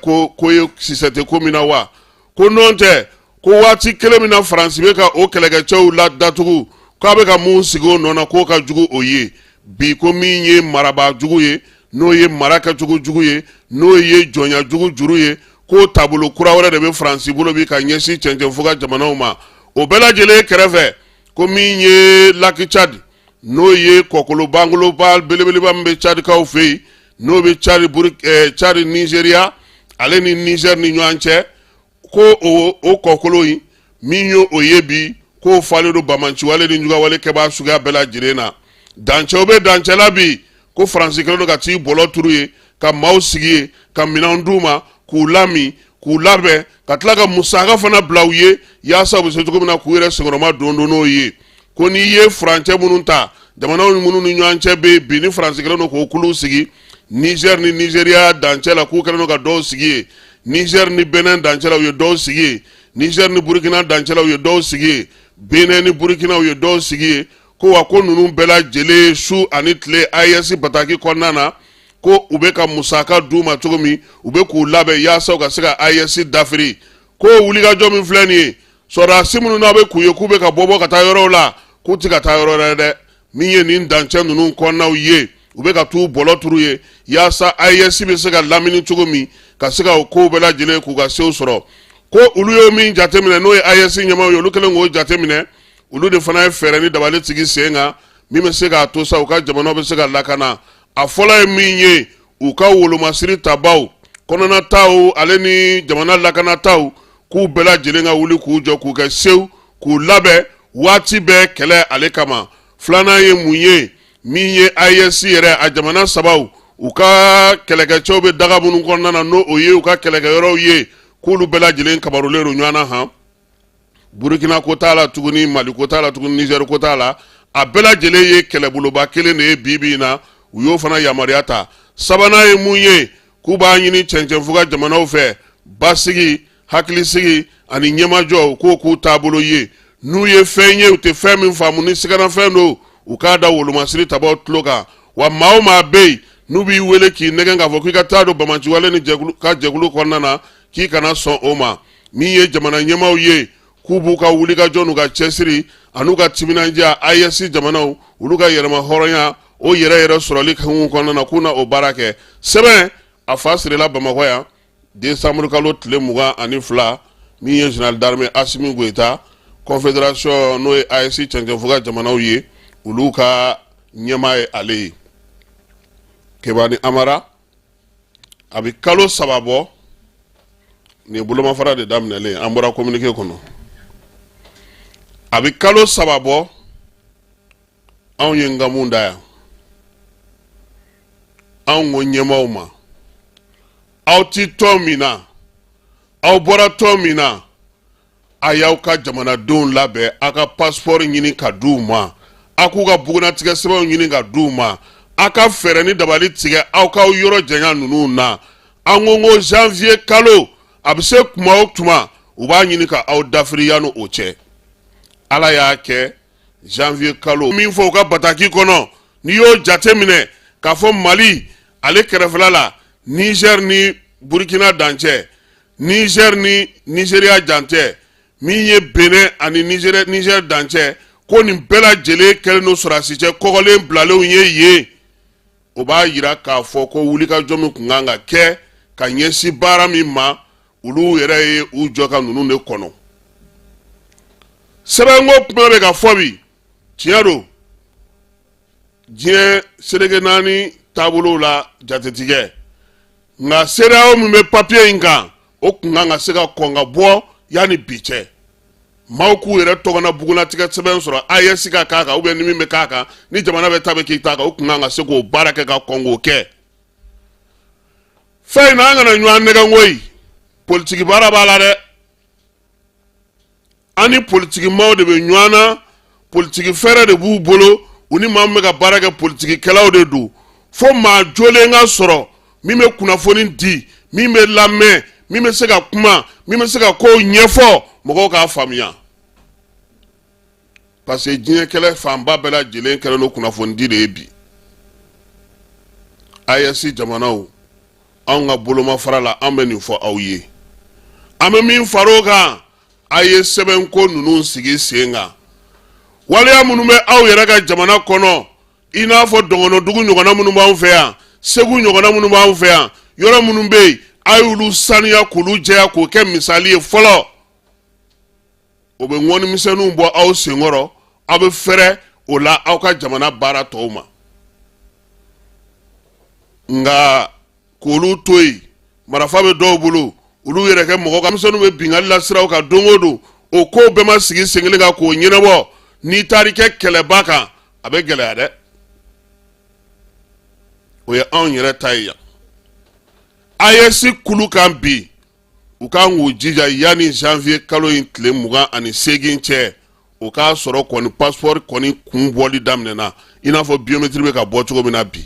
D: ko ko ye sisɛ tɛ ko min na wa? Ko nɔn tɛ ko waati kelen min na Faransi bɛ ka o kɛlɛkɛcɛw la datugu, k'a bɛ ka mun sigi o nɔ na, k'o ka jugu o ye bi. Ko min ye marabaa jugu ye, n'o ye mara kɛcogo jugu ye, n'o ye jɔnya jugu juru ye, k'o taabolo kura wɛrɛ de bɛ Faransi bolo bi ka ɲɛsin cɛncɛnfuga jamanaw ma. O bɛɛ lajɛlen kɛrɛfɛ, ko min ye Laki Cadi, n'o ye kɔkolo bangoloba belebeleba min bɛ Cadikaw fɛ yen, n'o bɛ Cadi, Cadi, Nizeriya ale ni Nizɛri ni ɲɔgɔn cɛ, ko o kɔkolo in min ye o ye bi, k'o falen don banbaanciwale ni jugawale kɛbaa suguya bɛɛ lajɛlen na. Dancɛw bɛ dancɛ la bi, ko Faransi kɛlen don ka t'i bɔlɔ turu yen, ka maaw sigi yen, ka minɛnw d'u ma k'u lamin, k'u labɛn, ka tila ka musaka fana bila u ye yaasa u bɛ se cogo min na k'u yɛrɛ senkɔrɔma don don n'o ye. Ko n'i ye furancɛ minnu ta jamanaw minnu ni ɲɔgɔn cɛ bɛ bi, ni Faransi kɛlen don k'o kuluw sigi Nizɛri ni Nizeriya dancɛ la, k'u kɛlen don ka dɔw sigi yen, Nizɛri ni Benɛn dancɛ la, u ye dɔw sigi yen, Nizɛri ni Burukina dancɛ la, u ye dɔw sigi yen, Benɛn ni Burukina, u ye dɔw sigi yen, ko wa ko ninnu bɛɛ lajɛlen su ani tile AES bataki kɔnɔna na, ko u bɛ ka musaka d'u ma cogo min, u bɛ k'u labɛn yaasa u ka se ka AES dafiri. Ko wulikajɔ min filɛ nin ye, sɔrɔdasi minnu n'a bɛ k'u ye k'u bɛ ka bɔ ka taa yɔrɔw la, k'u tɛ ka taa yɔrɔ wɛrɛ dɛ, min ye nin dancɛ ninnu kɔnɔnaw ye, u bɛ ka t'u bɔlɔ turu yen yaasa AES bɛ se ka lamini cogo min ka se ka o kow bɛɛ lajɛlen k'u ka sew sɔrɔ. Ko olu ye min jateminɛ, n'o ye AES ɲɛmaaw ye, olu kɛlen k'o jateminɛ, olu de fana ye fɛɛrɛ ni dabali sigi sen kan min bɛ se k'a to sa u ka jamana bɛ se ka lakana. A fɔlɔ ye min ye, u ka wolomasiri tabaw kɔnɔnataw ale ni jamana lakanataw, k'u bɛɛ lajɛlen ka wuli k'u jɔ k'u kɛ sew k'u labɛn waati bɛɛ kɛlɛ ale kama. Filanan ye mun ye? Min ye AES yɛrɛ a jamana sabaw u ka kɛlɛkɛcɛw bɛ daga minnu kɔnɔna na, n'o o ye u ka kɛlɛkɛyɔrɔw ye, k'olu bɛɛ lajɛlen kabarulen don ɲɔgɔn na. Han, Burukina ko t'a la tuguni, Mali ko t'a la tuguni, Nizɛri ko t'a la, a bɛɛ lajɛlen ye kɛlɛboloba kelen de ye bi bi in na. U y'o fana yamaruya ta. Sabanan ye mun ye? K'u b'a ɲini cɛncɛnfuga jamanaw fɛ, basigi, hakilisigi ani ɲɛmajɔ, u k'o k'u taabolo ye. N'u ye fɛn ye u tɛ fɛn min faamu, ni siganafɛn don, u k'a da wolomasiri tabaw tulo kan. Wa maa o maa bɛ yen n'u b'i wele k'i nɛgɛn k'a fɔ k'i ka taa don banbaanciwale ni jɛkulu ka jɛkulu kɔnɔna na, k'i kana sɔn o ma. Min ye jamana ɲɛmaaw ye, k'u b'u ka wulikajɔ n'u ka cɛsiri an'u ka timinandiya AES jamanaw olu ka yɛrɛma hɔrɔnya o yɛrɛ yɛrɛ sɔrɔli hukumu kɔnɔna na, k'u na o baara kɛ. Sɛbɛn a fa sirila Bamakɔ yan décembre kalo tile 22, min ye général d'armée Asimi Goyita, confédération n'o ye AES cɛncɛnfuga jamanaw ye, olu ka ɲɛmaa ye ale ye. Kebani Amara, a bɛ kalo 3 bɔ nin ye, bolomafara de daminɛlen, an bɔra communiqué kɔnɔ, a bɛ kalo 3 bɔ anw ye nkamu da yan. Anw ko ɲɛmaaw ma, aw ti tɔn min na, aw bɔra tɔn min na, a y'aw ka jamanadenw labɛn, aw ka passeport ɲini ka d'u ma, aw k'u ka bugunnatigɛ sɛbɛnw ɲini ka d'u ma, aw ka fɛɛrɛ ni dabali tigɛ aw k'aw yɔrɔ janya ninnu na. An ko janvier kalo a bɛ se tuma o tuma, u b'a ɲini ka aw dafiri yanni o cɛ. Ala y'a kɛ janvier kalo min fɔ u ka bataki kɔnɔ, n'i y'o jate minɛ k'a fɔ Mali ale kɛrɛfɛla la, Niger ni Burkina dancɛ, Niger ni Nigeria dancɛ, min ye Benin ani Niger dancɛ, ko nin bɛɛ lajɛlen kɛlen don sɔrɔdasicɛ kɔgɔlen bilalenw ye yen. O b'a yira k'a fɔ ko wulikajɔ min tun kan ka kɛ ka ɲɛsin baara min ma, olu yɛrɛ ye u jɔ ka ninnu de kɔnɔ. Sɛbɛnko kuma bɛ ka fɔ bi, tiɲɛ don, diɲɛ seleke naani taabolow la jatetigɛ, nka CEDEAO min bɛ papiye in kan, o tun kan ka se ka kɔn ka bɔ yanni bi cɛ. Maaw k'u yɛrɛ tɔgɔna bugunnatigɛ sɛbɛn sɔrɔ, AES ka k'a kan, ou bien ni min bɛ k'a kan, ni jamana bɛɛ ta bɛ k'i ta kan, o tun kan ka se k'o baara kɛ ka kɔn k'o kɛ. Fɛn in na, an kana ɲɔgɔn nɛgɛn koyi, politiki baara b'a la dɛ. An ni politikimaw de bɛ ɲɔgɔn na, politiki fɛɛrɛ de b'u bolo, u ni maa min bɛ ka baara kɛ politikikɛlaw de don. Fo maa jolen ka sɔrɔ min bɛ kunnafoni di, min bɛ lamɛn, min bɛ se ka kuma, min bɛ se ka kow ɲɛfɔ mɔgɔw k'a faamuya, parce que diɲɛ kɛlɛ fanba bɛɛ lajɛlen kɛlen don kunnafoni di de ye bi. AES jamanaw, anw ka bolomafara la, an bɛ nin fɔ aw ye, an bɛ min far'o kan, a ye sɛbɛnko ninnu sigi sen kan. Waleya minnu bɛ aw yɛrɛ ka jamana kɔnɔ, i n'a fɔ dɔgɔnɔdugu ɲɔgɔnna minnu b'anw fɛ yan, Segu ɲɔgɔnna minnu b'anw fɛ yan, yɔrɔ minnu bɛ yen, a y'olu saniya k'olu jɛya k'o kɛ misali ye fɔlɔ. O bɛ ŋɔnimisɛnninw bɔ aw senkɔrɔ, aw bɛ fɛrɛ o la aw ka jamana baara tɔw ma. Nka k'olu to yen, marafa bɛ dɔw bolo, olu yɛrɛ kɛ mɔgɔ ka misɛnninw bɛ binkanni la siraw kan don o don, o ko bɛɛ ma sigi sen kelen kan k'o ɲɛnabɔ. N'i taar'i kɛ kɛlɛba kan, a bɛ gɛlɛya dɛ. O ye anw yɛrɛ ta ye yan. AES kulu kan bi, u kan k'u jija yanni janvier kalo in tile 28 cɛ, o k'a sɔrɔ kɔni passeport kɔni kun bɔli daminɛna, i n'a fɔ biométrie bɛ ka bɔ cogo min na bi.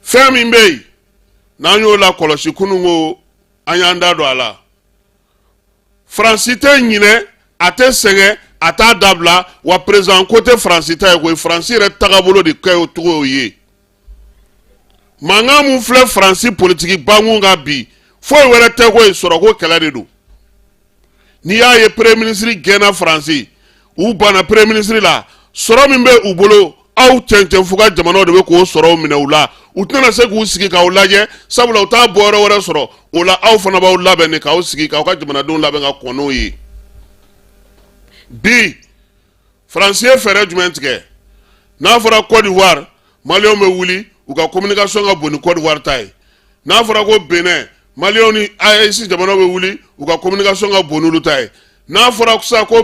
D: Fɛn min bɛ yen n'an y'o lakɔlɔsi kunun ko an y'an da don a la, Faransi tɛ ɲinɛ, a tɛ sɛgɛn, a t'a dabila. Wa président ko tɛ Faransi ta ye koyi, Faransi yɛrɛ tagabolo de kɛ o cogo ye. Mankan mun filɛ Faransi politiki bankun kan bi, Foyi wɛrɛ tɛ ko ye, sɔrɔko kɛlɛ de don. N'i y'a ye premier ministre gɛnna Faransi, u banna premier ministre la, sɔrɔ min bɛ u bolo, aw cɛncɛnfuga jamanaw de bɛ k'o sɔrɔw minɛ u la. U tɛna se k'u sigi k'aw lajɛ, sabula u t'a bɔyɔrɔ wɛrɛ sɔrɔ. O la, aw fana b'aw labɛn de k'aw sigi k'aw ka jamanadenw labɛn ka kɔn n'o ye. Bi Faransi ye fɛɛrɛ jumɛn tigɛ? N'a fɔra Côte d'Ivoire, Maliyɛnw bɛ wuli, u ka communication ka bon ni Côte d'Ivoire ta ye. N'a fɔra ko Benin, Maliyɛnw ni AES jamanaw bɛ wuli, u ka communication ka bon n'olu ta ye. N'a fɔra sisan ko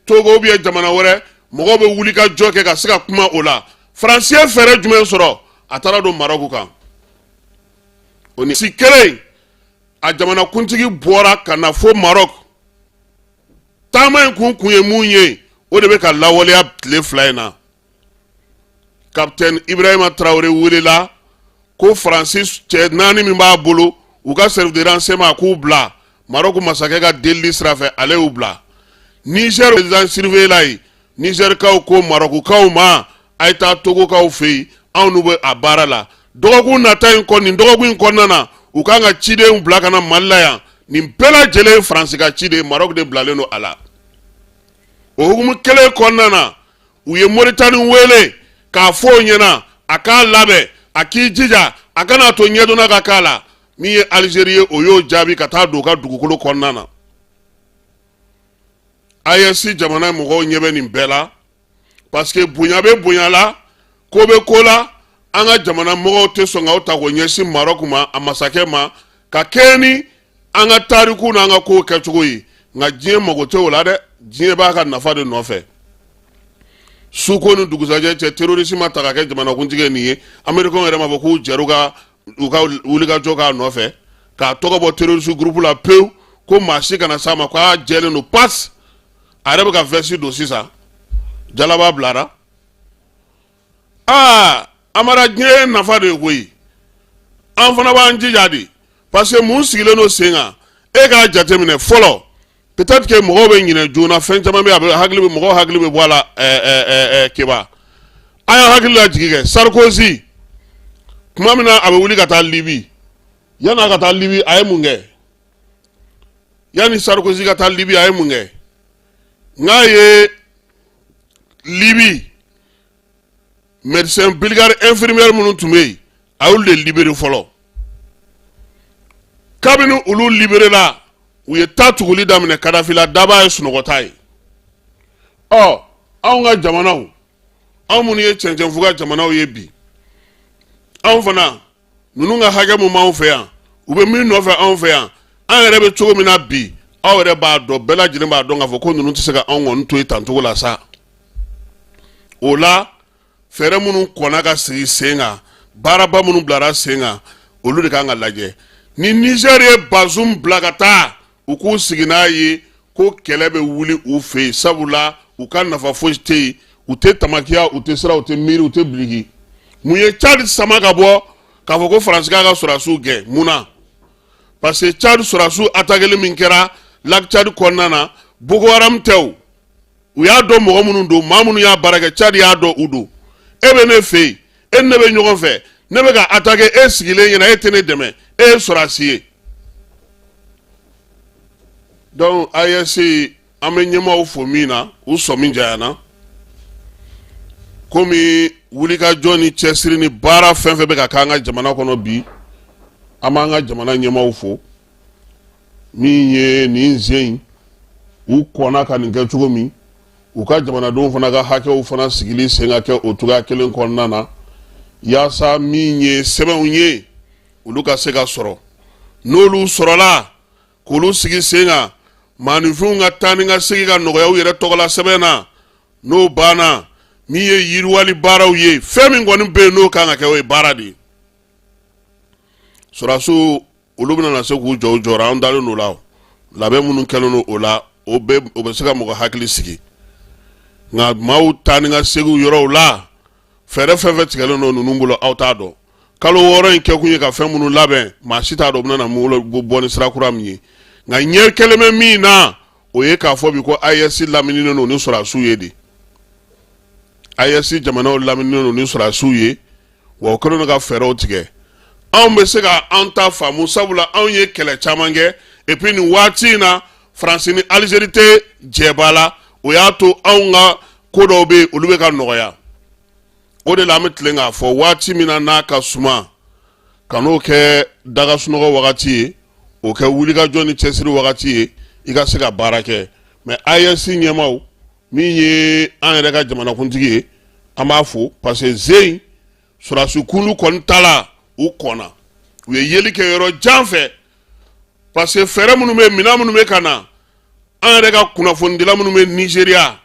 D: Togo ou bien jamana wɛrɛ, mɔgɔw bɛ wuli ka jɔ kɛ ka se ka kuma o la. Faransi ye fɛɛrɛ jumɛn sɔrɔ? A taara don Maroc kan. O ni si kelen, a jamanakuntigi bɔra ka na fo Maroc. Taama in kun ye mun ye? O de bɛ ka lawaleya tile 2 in na. Capitaine Ibrahima Traoré welela ko Faransi cɛ 4 min b'a bolo, u ka service de renseignement, k'u bila. Maroc masakɛ ka delili sira fɛ, ale y'u bila. Niger président surveillé la yen. Nizɛrikaw ko Marɔkukaw ma, a ye taa Togokaw fɛ yen, anw n'u bɛ a baara la. Dɔgɔkun nata in kɔni, nin dɔgɔkun in kɔnɔna na, u kan ka cidenw bila ka na Mali la yan. Nin bɛɛ lajɛlen ye Faransi ka ci de ye, Marɔku de bilalen don a la. O hukumu kelen kɔnɔna na, u ye Moritani wele k'a fɔ o ɲɛna a k'a labɛn, a k'i jija, a kan'a to ɲɛdonna ka k'a la. Min ye Alizeri ye, o y'o jaabi ka taa don u ka dugukolo kɔnɔna na. AES jamana mɔgɔw ɲɛ bɛ nin bɛɛ la, parce que bonya bɛ bonya la, ko bɛ ko la. An ka jamana mɔgɔw tɛ sɔn k'aw ta k'o ɲɛsin Maroc ma, a masakɛ ma, ka kɛɲɛ ni an ka tariku n'an ka kow kɛcogo ye. Nka diɲɛ mago tɛ o la dɛ, diɲɛ b'a ka nafa de nɔfɛ. Suko ni dugusajɛ cɛ, terroriste ma ta ka kɛ jamanakuntigi ye nin ye. Américains yɛrɛ m'a fɔ k'u jɛr'u ka u ka wulikajɔ k'a nɔfɛ k'a tɔgɔ bɔ terroriste groupe la pewu, ko maa si kana s'a ma, k'a jɛlen don pas. A yɛrɛ bɛ ka veste don sisan, jalaba bilara. Aa Amara, diɲɛ ye nafa de ye koyi. An fana b'an jija de, parce que mun sigilen don sen kan? E k'a jateminɛ fɔlɔ, peut-être que mɔgɔw bɛ ɲinɛ joona, fɛn caman bɛ a bɛ hakili bɛ mɔgɔw hakili bɛ bɔ a la. Ɛɛ ɛɛ Keba, an y'an hakili lajigin kɛ Sarkozy tuma min na a bɛ wuli ka taa Libi, yanni a ka taa Libi, a ye mun kɛ? Yanni Sarkozy ka taa Libi, a ye mun kɛ? N'a ye Libi médecin brigade infirmière minnu tun bɛ yen, a y'olu de libéré fɔlɔ. Kabini olu libéré la, u ye taa tuguli daminɛ Kadafi la. Daba ye sunɔgɔta ye. Ɔ anw ka jamanaw, anw minnu ye cɛncɛnfuga jamanaw ye bi, anw fana ninnu ka hakɛ mun b'anw fɛ yan, u bɛ min nɔfɛ anw fɛ yan, an yɛrɛ bɛ cogo min na bi, aw yɛrɛ b'a dɔn, bɛɛ lajɛlen b'a dɔn k'a fɔ ko ninnu tɛ se ka anw kɔni to yen tan cogo la sa. O la, fɛɛrɛ minnu kɔnna ka sigi sen kan, baaraba minnu bilara sen kan, olu de kan ka lajɛ. Ni Niger ye Bazoum bila ka taa, u k'u sigi n'a ye ko kɛlɛ bɛ wuli u fɛ yen, sabula u ka nafa foyi tɛ yen. U tɛ tamakiya, u tɛ siran, u tɛ miiri, u tɛ biliki. Mun ye Tchad sama ka bɔ k'a fɔ ko Faransi k'a ka sɔrɔdasiw gɛn? Mun na? Parce que Tchad sɔrɔdasiw attaqueli min kɛra lac Tchad kɔnɔna na, Boko Haram tɛ o. U y'a dɔn mɔgɔ minnu don, maa minnu y'a baara kɛ, Tchad y'a dɔn u don. E bɛ ne fɛ yen, e ni ne bɛ ɲɔgɔn fɛ, ne bɛ ka attaquer e sigilen ɲɛna, e tɛ ne dɛmɛ, e ye sɔrɔdasi ye. Donc AES, an bɛ ɲɛmaaw fo min na, u sɔmi janyana. Komi wulikajɔ ni cɛsiri ni baara fɛn fɛn bɛ ka k'an ka jamana kɔnɔ bi, an b'an ka jamana ɲɛmaaw fo min ye nin sen in, u kɔnna ka nin kɛ cogo min, u ka jamanadenw fana ka hakɛw fana sigili sen ka kɛ o cogoya kelen kɔnɔna na, yaasa min ye sɛbɛnw ye, olu ka se ka sɔrɔ. N'olu sɔrɔla k'olu sigi sen kan, maaninfinw ka taa ni ka segin ka nɔgɔya u yɛrɛ tɔgɔla sɛbɛn na. N'o banna, min ye yiriwali baaraw ye, fɛn min kɔni bɛ yen n'o kan ka kɛ, o ye baara de ye. Sɔrɔdasiw, olu bɛna na se k'u jɔ u jɔyɔrɔ, an dalen don la. Labɛn minnu kɛlen don o la, o bɛ se ka mɔgɔ hakili sigi. Nka maaw taa ni ka segin yɔrɔw la, fɛɛrɛ fɛn fɛn tigɛlen don ninnu bolo, aw t'a dɔn. Kalo 6 in kɛkun ye ka fɛn minnu labɛn, maa si t'a dɔn u bɛna na bɔ ni sira kura min ye. Nka ɲɛ kɛlen bɛ min na, o ye k'a fɔ bi ko AES lamininen don ni sɔrɔdasiw ye de. AES jamanaw lamininen don ni sɔrɔdasiw ye, wa o kɛlen don ka fɛɛrɛw tigɛ. Anw bɛ se ka an ta faamu, sabula anw ye kɛlɛ caman kɛ. Et puis nin waati in na, Faransi ni Alizeri tɛ jɛba la, o y'a to anw ka ko dɔw bɛ yen, olu bɛ ka nɔgɔya. O de la an bɛ tilen k'a fɔ, waati min na n'a ka suma, ka n'o kɛ daga sunɔgɔ wagati ye, o kɛ wulikajɔ ni cɛsiri wagati ye, i ka se ka baara kɛ. Mais AES ɲɛmaaw, min ye an yɛrɛ ka jamanakuntigi ye, an b'a fo, parce que zen sɔrɔdasi kulu kɔni tala, u kɔnna, u ye yeli kɛ yɔrɔ jan fɛ, parce que fɛɛrɛ minnu bɛ, minɛn minnu bɛ ka na, an yɛrɛ ka kunnafonidila minnu bɛ Nizeriya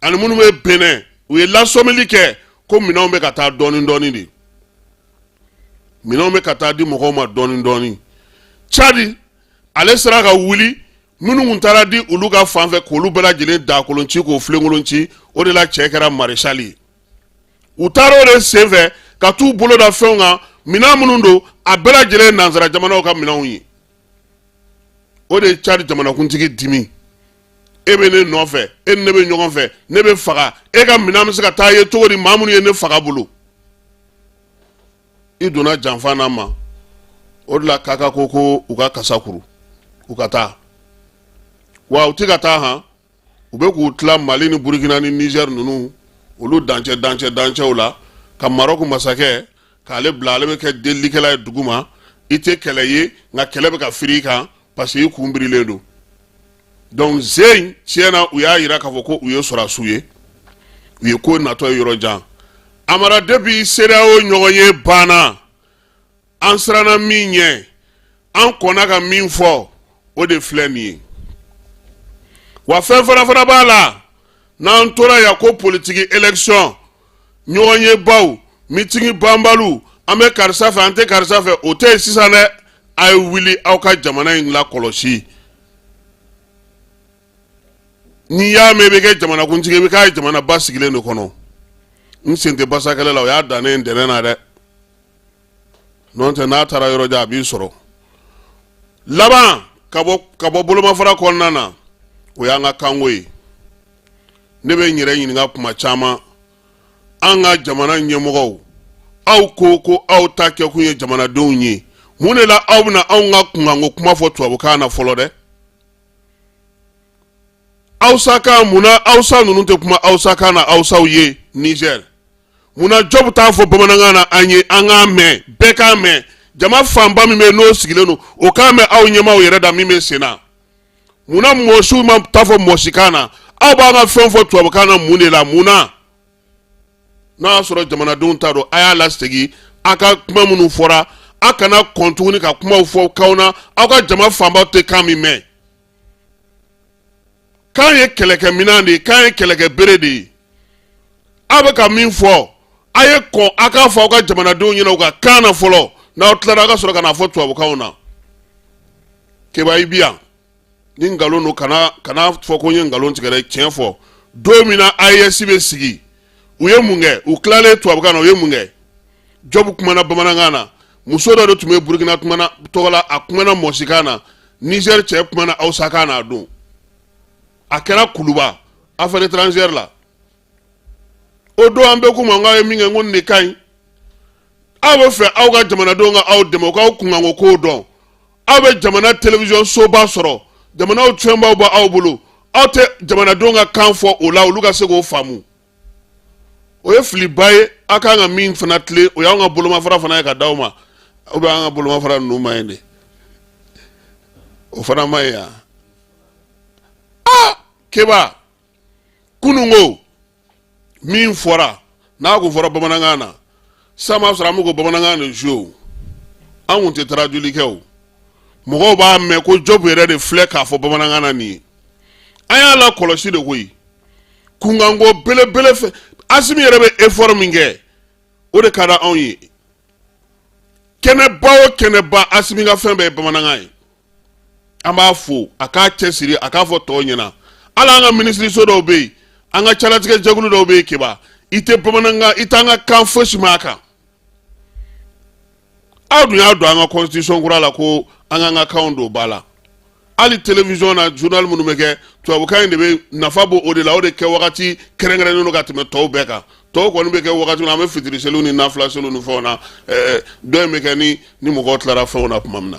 D: ani minnu bɛ Benɛn, u ye lasɔmili kɛ ko minɛnw bɛ ka taa dɔɔni dɔɔni de, minɛnw bɛ ka taa di mɔgɔw ma dɔɔni dɔɔni. Cadi ale sera ka wuli, minnu kun taara di olu ka fan fɛ, k'olu bɛɛ lajɛlen dakolon ci, k'o filenkolon ci. O de la cɛ kɛra maréchal ye. U taara o de senfɛ ka t'u bolo da fɛnw kan, minɛn minnu don, a bɛɛ lajɛlen ye nansara jamanaw ka minɛnw ye. O de ye Cadi jamanakuntigi dimi. E bɛ ne nɔfɛ, e ni ne bɛ ɲɔgɔn fɛ, ne bɛ faga, e ka minɛn bɛ se ka taa ye cogo di maa minnu ye ne faga bolo? I donna janfa n'a ma. O de la kaka ko ko u ka kasa kuru, u ka taa. Wa u tɛ ka taa han, u bɛ k'u tila Mali ni Burukina ni Nizɛri ninnu, olu dancɛ dancɛ dancɛw la, ka Marɔku masakɛ k'ale bila, ale bɛ kɛ delilikɛla ye dugu ma. I tɛ kɛlɛ ye, nka kɛlɛ bɛ ka firi i kan, parce que i kun birilen don. Donc zen tiɲɛ na, u y'a yira k'a fɔ ko u ye sɔrɔdasiw ye, u ye ko natɔ ye yɔrɔ jan. Amara, depuis CEDEAO ɲɔgɔn ye banna, an siranna min ɲɛ, an kɔnna ka min fɔ, o de filɛ nin ye. Wa fɛn fana fana b'a la, n'an tora yan ko politiki, élection, ɲɔgɔnyebaw, mitigi banbaliw, an bɛ karisa fɛ, an tɛ karisa fɛ, o tɛ yen sisan dɛ. A ye wuli aw ka jamana in lakɔlɔsi. N'i y'a mɛn i bɛ kɛ jamanakuntigi, i bɛ k'a ye jamana basigilen de kɔnɔ. N sen tɛ basakɛlɛ la, o y'a dannen ntɛnɛn na dɛ. N'o tɛ, n'a taara yɔrɔ jan, a b'i sɔrɔ laban ka bɔ bolomafara kɔnɔna na. O y'an ka kanko ye. Ne bɛ n yɛrɛ ɲininka kuma caman, an ka jamana ɲɛmɔgɔw, aw ko ko aw ta kɛkun ye jamanadenw ye, mun de la aw bɛna anw ka kunkanko kuma fɔ tubabukan na fɔlɔ dɛ? Hausa kan, munna Hausa ninnu tɛ kuma Hausa kan na Hausaw ye Niger? Munna Jɔbu t'a fɔ bamanankan na an ye, an k'a mɛn, bɛɛ k'a mɛn, jama fanba min bɛ yen n'o sigilen don, o k'a mɛn aw ɲɛmaaw yɛrɛ da min bɛ sen na? Munna mɔsiw ma taa fɔ mɔsikan na? Aw b'an ka fɛn fɔ tubabukan na mun de la? Mun na? N'a y'a sɔrɔ jamanadenw t'a dɔn, a y'a lasegin a ka kuma minnu fɔra. A kana kɔn tuguni ka kumaw fɔ kanw na aw ka jama fanba tɛ kan min mɛn. Kan ye kɛlɛkɛminɛn de ye, kan ye kɛlɛkɛbere de ye. Aw bɛ ka min fɔ, a ye kɔn a k'a fɔ aw ka jamanadenw ɲɛna u ka kan na fɔlɔ. N'aw tilara, aw ka sɔrɔ ka n'a fɔ tubabukanw na. Keba, i bi yan ni nkalon don, kana fɔ ko n ye nkalon tigɛ dɛ, tiɲɛ fɔ. Don min na AES bɛ sigi, u ye mun kɛ? U tilalen tubabukan na, u ye mun kɛ? Jɔbu kumana bamanankan na, muso dɔ de tun bɛ Burukina kumana tɔgɔ la, a kumana mɔsikan na, Niger cɛ kumana Hausakan na. A don a kɛra Kuluba affaire étrangère la. O don an bɛɛ k'u ma n k'aw ye min kɛ, n ko nin de ka ɲi. Aw bɛ fɛ aw ka jamanadenw ka aw dɛmɛ, u k'aw kunkanko kow dɔn. Aw bɛ jamana télévision soba sɔrɔ, jamanaw fɛnbaw bɛ aw bolo, aw tɛ jamanadenw ka kan fɔ o la, olu ka se k'o faamu. O ye filiba ye. A kan ka min fana tilen, o y'anw ka bolomafara fana ye ka d'aw ma. Ou bien an ka bolomafara ninnu ma ɲi de? O fana ma ɲi yan. Aa Keba, kununko min fɔra, n'a kun fɔra bamanankan na sisan, b'a sɔrɔ an bɛ ko bamanankan de jouer. O an kun tɛ traduit kɛ, o mɔgɔw b'a mɛn ko Jɔbu yɛrɛ de filɛ k'a fɔ bamanankan na nin ye. An y'a la kɔlɔsi de koyi. Kunkanko belebele fɛ, Asimi yɛrɛ bɛ effort min kɛ, o de ka di anw ye. Kɛnɛba o kɛnɛba, Asimi ka fɛn bɛɛ ye bamanankan ye. An b'a fo, a k'a cɛsiri, a k'a fɔ tɔw ɲɛna. Hali an ka minisiriso dɔw bɛ yen, an ka calatigɛ jɛkulu dɔw bɛ yen, Keba, i tɛ bamanankan, i t'an ka kan fosi mɛn a kan. Aw dun y'a don an ka constitution kura la ko an k'an ka kanw don ba la. Hali télévision na, journal minnu bɛ kɛ, tubabukan in de bɛ nafa bɔ o de la, o de kɛ wagati kɛrɛnkɛrɛnnen don ka tɛmɛ tɔw bɛɛ kan. Tɔw kɔni bɛ kɛ wagati min na, an bɛ fitiri seliw ni nafila seliw ni fɛnw na, dɔ in bɛ kɛ ni mɔgɔw tilara fɛnw na tuma min na.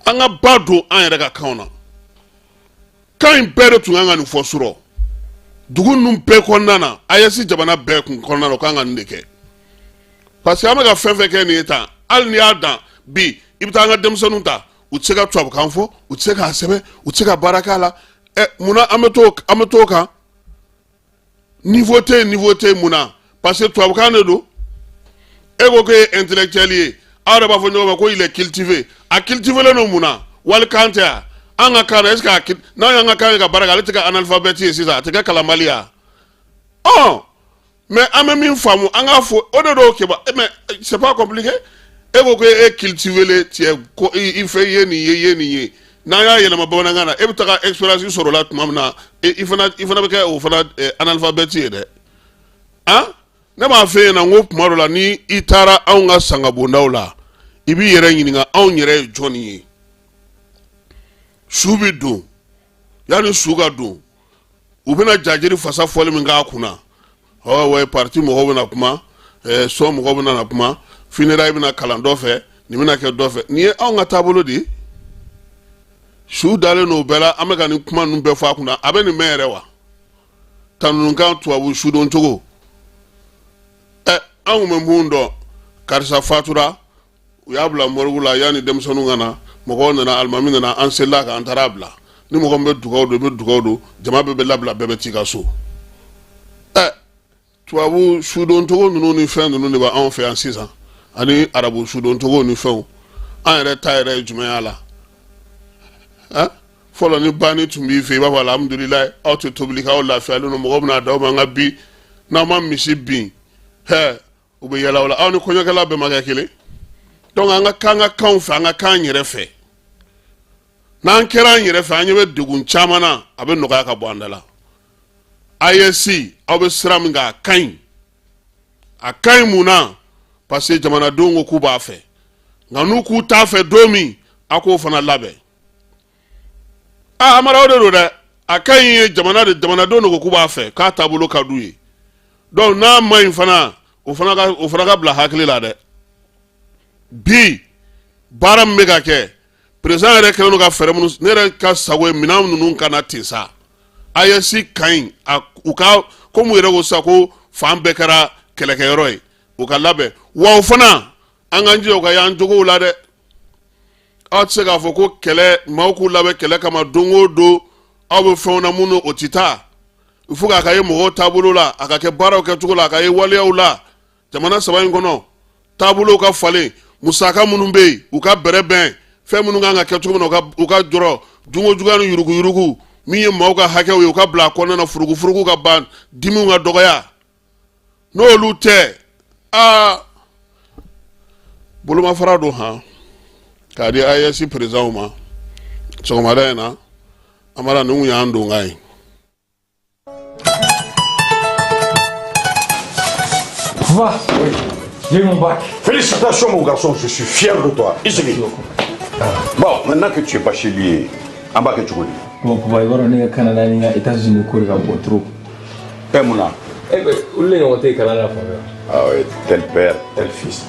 D: An ka ba don an yɛrɛ ka kanw na. Kan in bɛɛ de tun kan ka nin fɔ surɔ dugu ninnu bɛɛ kɔnɔna na, AES jamana bɛɛ kun kɔnɔna na, u kan ka nin de kɛ, parce que an bɛ ka fɛn fɛn kɛ nin ye tan, hali n'i y'a dan bi, i bɛ taa an ka denmisɛnninw ta, u tɛ se ka tubabukan fɔ, u tɛ se k'a sɛbɛn, u tɛ se ka baara k'a la. Ɛ, munna an bɛ t'o kan? Niveau tɛ yen, niveau tɛ yen. Mun na? Parce que tubabukan de don. E ko k'e ye intellectuel ye, aw yɛrɛ b'a fɔ ɲɔgɔn ma ko il est cultivé. A cultivé don mun na? Walikan tɛ wa? An ka kan na, est ce que a n'an y'an ka kan ye ka baara kɛ, ale tɛ kɛ analphabète ye sisan, a tɛ kɛ kalanbali ye wa? Ɔ, mais an bɛ min faamu, an k'a fɔ o de don. Keba, mais c'est pas compliqué. E ko k'e e cultivé le, tu es ko i fɛ, i ye nin ye, i ye nin ye. N'an y'a yɛlɛma bamanankan na, e bɛ taga expérience sɔrɔ o la tuma min na, i fana bɛ kɛ o fana analphabète ye dɛ. Han, ne b'a f'e ɲɛna n ko tuma dɔ la, ni i taara anw ka sangabondaw la, i b'i yɛrɛ ɲininka, anw yɛrɛ ye jɔnni ye? Su bɛ don, yanni su ka don, u bɛna jajiri fasa fɔli min k'a kunna, ɔ wa parti mɔgɔw bɛna kuma, sɔn mɔgɔw bɛna na kuma, funérailles bɛna kalan dɔ fɛ, nin bɛna kɛ dɔ fɛ. Nin ye anw ka taabolo de ye. Su dalen n'o bɛɛ la, an bɛ ka nin kuma ninnu bɛɛ fɔ a kunna, a bɛ nin mɛn yɛrɛ wa? Tanukan tubabu sudon cogo, ɛ, an kun bɛ mun dɔn? Karisa fatura, u y'a bila morgue la, yanni denmisɛnninw ka na, mɔgɔw nana, alimami nana, an selila kan, an taara a bila. Ni mɔgɔ min bɛ dugawu don, i bɛ dugawu don, jama bɛɛ bɛ labila, bɛɛ bɛ t'i ka so. Ɛ, tubabu sudoncogo ninnu ni fɛn ninnu de bɛ anw fɛ yan sisan, ani arabu sudoncogo ni fɛnw. An yɛrɛ ta yɛrɛ ye jumɛn y'a la? Ɛ, fɔlɔ ni banni tun b'i fɛ, i b'a fɔ alhamdulilayi, aw tɛ tobili kɛ, aw lafiyalen don, mɔgɔw bɛna d'aw ma. Nka bi, n'aw ma misi bin, hɛ, u bɛ yɛlɛ o la, aw ni kɔɲɔkɛla bɛɛ ma kɛ kelen. Donc an ka k'an ka kanw fɛ, an ka k'an yɛrɛ fɛ. N'an kɛra an yɛrɛ fɛ, an ɲɛ bɛ degun caman na, a bɛ nɔgɔya ka bɔ an da la. AES, aw bɛ sira min kan, a ka ɲi, a ka ɲi. Mun na? Parce que jamanadenw ko k'u b'a fɛ. Nka n'u k'u t'a fɛ don min, a k'o fana labɛn. Aa, Amara, o de don dɛ. A ka ɲi ye jamana de, jamanadenw de ko k'u b'a fɛ, k'a taabolo ka d'u ye. Donc n'a ma ɲi fana, o fana ka bila hakili la dɛ. Bi baara min bɛ ka kɛ, président yɛrɛ kɛlen don ka fɛɛrɛ minnu, ne yɛrɛ ka sago ye minɛn ninnu kana ten sa. AES ka ɲi, a u ka komi u yɛrɛ ko sisan ko fan bɛɛ kɛra kɛlɛkɛyɔrɔ ye, u ka labɛn wa. O fana, an k'an jija u ka y'an jogow la dɛ. Aw tɛ se k'a fɔ ko kɛlɛ, maaw k'u labɛn kɛlɛ kama don o don, aw bɛ fɛnw na minnu o tɛ taa. Il faut k'a ka ye mɔgɔw taabolo la, a ka kɛ baaraw kɛcogo la, a ka ye waleyaw la. Jamana saba in kɔnɔ, taabolow ka falen, musaka minnu bɛ yen, u ka bɛrɛ bɛn, fɛn minnu kan ka kɛ cogo min na, u ka jɔrɔ dunko juguya ni yuruguyurugu min ye maaw ka hakɛw ye, u ka bila a kɔnɔna na, furugufurugu ka ban, dimiw ka dɔgɔya. N'olu tɛ, aa, bolomafara don han k'a di AES présidentw ma sɔgɔmada in na. Amara, nin kun y'an donkan ye.
O: Va. Oui. J'ai eu mon bac.
P: Félicitations, mon garçon, je suis fier de toi. Ici. Bon, maintenant que tu es bachelier, an b'a kɛ cogo di?
O: Bon, papa, i b'a dɔn ne ka Canada ni n ka États-Unis ko de ka bon trop.
P: Ɛ, mun na?
O: Eh ben, olu de ɲɔgɔn tɛ yen kalan na fan fɛ.
P: Ah ouais, tel père, tel fils.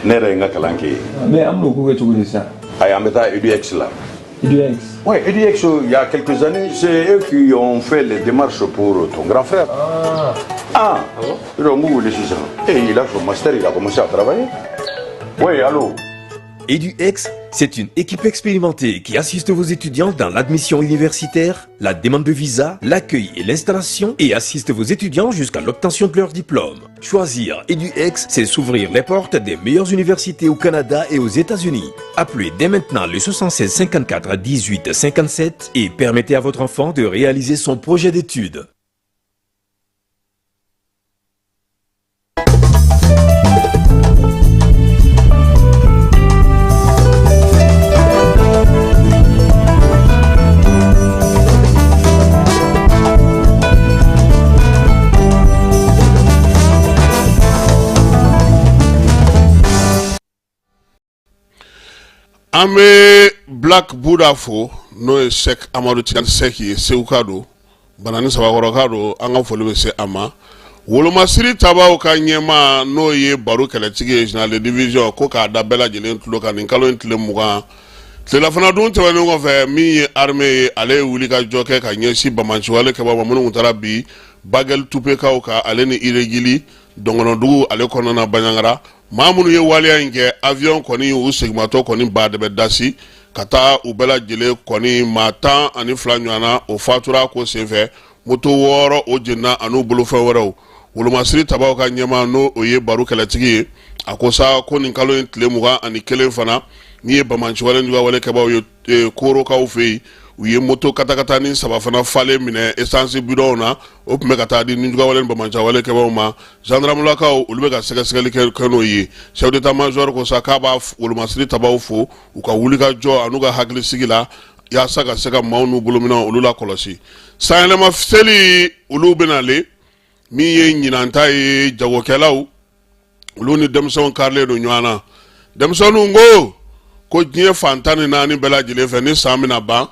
P: Ne yɛrɛ ye n ka kalan kɛ yen.
O: Mais an bɛn'o ko kɛ cogo di sisan?
P: Ayi, an bɛ taa EDUX la.
O: EDUX?
P: Oui, EDUX, il y a quelques années, c'est eux qui ont fait les démarches pour ton grand frère.
O: Ah.
P: Ah, donc, où est sisan? Et il a son master, il a commencé à travailler. Oui, allô?
Q: EduX, c'est une équipe expérimentée qui assiste vos étudiants dans l'admission universitaire, la demande de visa, l'accueil et l'installation et assiste vos étudiants jusqu'à l'obtention de leur diplôme. Choisir EduX, c'est s'ouvrir les portes des meilleures universités au Canada et aux États-Unis. Appelez dès maintenant le 76 54 18 57 et permettez à votre enfant de réaliser son projet d'études.
D: An bɛ Black Buddha fo, n'o ye Sɛk Amadu Tidiane Sɛk ye, Seguka don, Banani Sabakɔrɔka don. An ka foli bɛ se a ma. Wolomasiri tabaw ka ɲɛmaa n'o ye baro kɛlɛtigi ye général de division ko k'a da bɛɛ lajɛlen tulo kan nin kalo in tile 20 tilelafana dun tɛmɛnen kɔfɛ min ye armée ye ale ye wuli ka jɔ kɛ ka ɲɛsin banbaanciwale kɛbaw ma minnu taara bi Bagɛli Tupekaw kan ale ni Iregili dɔngɔnɔdugu ale kɔnɔna Banjagara maa minnu ye waleya in kɛ avion kɔni u segimatɔ kɔni ba de bɛ dasi ka taa u bɛɛ lajɛlen kɔni maa 12 ɲɔgɔn na o fatura ko senfɛ moto 6 o jenina an'u bolofɛn wɛrɛw wolomasiri tabaw ka ɲɛmaa n'o o ye baro kɛlɛtigi ye a ko sa ko nin kalo in tile 21 fana min ye banbaanciwale juguyawale kɛbaw ye korokaw fɛ yen u ye moto katakata ni saba fana falen minɛ esansi bidɔnw na o tun bɛ ka taa di nijuguyawale ni banbaanciwale kɛbaw ma zandaramulakaw olu bɛ ka sɛgɛsɛgɛli kɛ n'o ye chef d'état major ko sa k'a b'a wolomasiri tabaw fo u ka wulikajɔ an'u ka hakilisigi la yaasa ka se ka maaw n'u bolominɛnw olu lakɔlɔsi sanyɛlɛma seli olu bɛna le min ye ɲinan ta ye jagokɛlaw olu ni denmisɛnw karilen don ɲɔgɔn na denmisɛnninw ko ko diɲɛ fan 14 bɛɛ lajɛlen fɛ ni san bɛna ban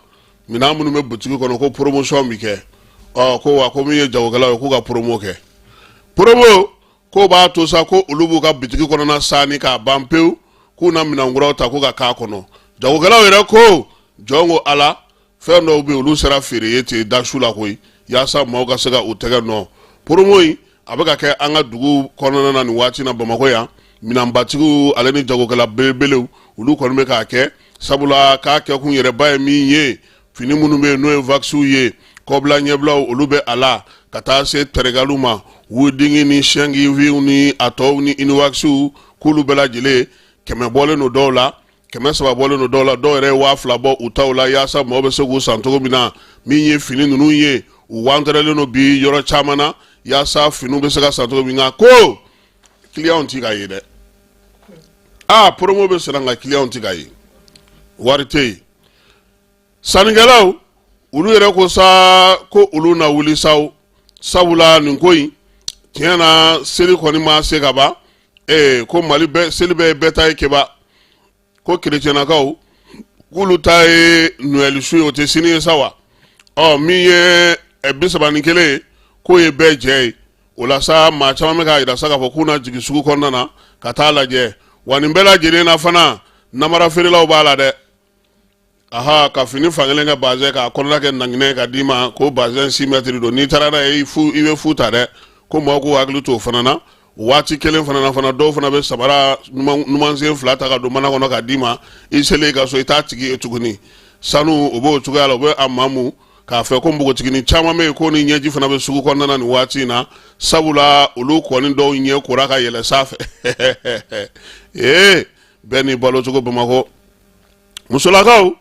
D: minɛn minnu bɛ butigi kɔnɔ ko promotion bɛ kɛ ɔ ko wa ko min ye jagokɛlaw ye k'u ka promo kɛ promo k'o b'a to sa ko olu b'u ka bitigi kɔnɔna sani k'a ban pewu k'u na minɛn kuraw ta k'u ka k'a kɔnɔ jagokɛlaw yɛrɛ ko jɔn ko ala fɛn dɔw bɛ yen olu sera feere ye ten da su la koyi yaasa maaw ka se ka u tɛgɛ nɔ promo in a bɛ ka kɛ an ka dugu kɔnɔna na nin waati na bamakɔ yan minɛnbatigiw ale ni jagokɛla belebelew olu kɔni bɛ k'a kɛ sabula k'a kɛkun yɛrɛba ye min ye fini minnu bɛ yen n'o ye vakisiw ye kɔbila ɲɛbilaw olu bɛ a la ka taa se tɛrɛgaliw ma wudingi ni sɛngiviw ni a tɔw ni iniwakisiw k'olu bɛɛ lajɛlen 100 bɔlen don dɔw la 300 bɔlen don dɔw la dɔw yɛrɛ ye 2000 bɔ u taw la yaasa maaw bɛ se k'u san cogo min na min ye fini ninnu ye u wantɛrɛlen don bi yɔrɔ caman na yaasa finiw bɛ se ka san cogo min nka ko kiliyanw ti ka ye dɛ aa promo bɛ senna nka kiliyanw ti ka ye wari tɛ yen sannikɛlaw olu yɛrɛ ko sa ko olu na wuli sa sabula nin ko in tiɲɛ na seli kɔni ma se ka ban ee ko mali bɛɛ seli bɛɛ ye bɛɛ ta ye keba ko kerecɛnnakaw k'olu ta ye noɛli su ye o tɛ sini ye sa wa ɔ min ye 31 ye k'o ye bɛɛ jɛ ye o la sa maa caman bɛ k'a jira sa k'a fɔ k'u na jigin sugu kɔnɔna na ka taa lajɛ wa nin bɛɛ lajɛlen na fana namara feerelaw b'a la dɛ aha ka fini fankelen kɛ bazɛn k'a kɔnɔna kɛ nanginɛ ka d'i ma ko bazɛn 6 mètres don n'i taara n'a ye i bɛ fu ta dɛ ko maaw k'u hakili to o fana na waati kelen fana na fana dɔw fana bɛ sabara numansen fila ta ka don mana kɔnɔ ka d'i ma i selen i ka so i t'a tigi ye tuguni sanu o b'o cogoya la u bɛ a mamu k'a fɛ ko npogotiginin caman bɛ yen ko ni ɲɛji fana bɛ sugu kɔnɔna na nin waati in na sabula olu kɔni dɔw ɲɛ kora ka yɛlɛ sanfɛ ee bɛɛ n'i balocogo bamakɔ musolakaw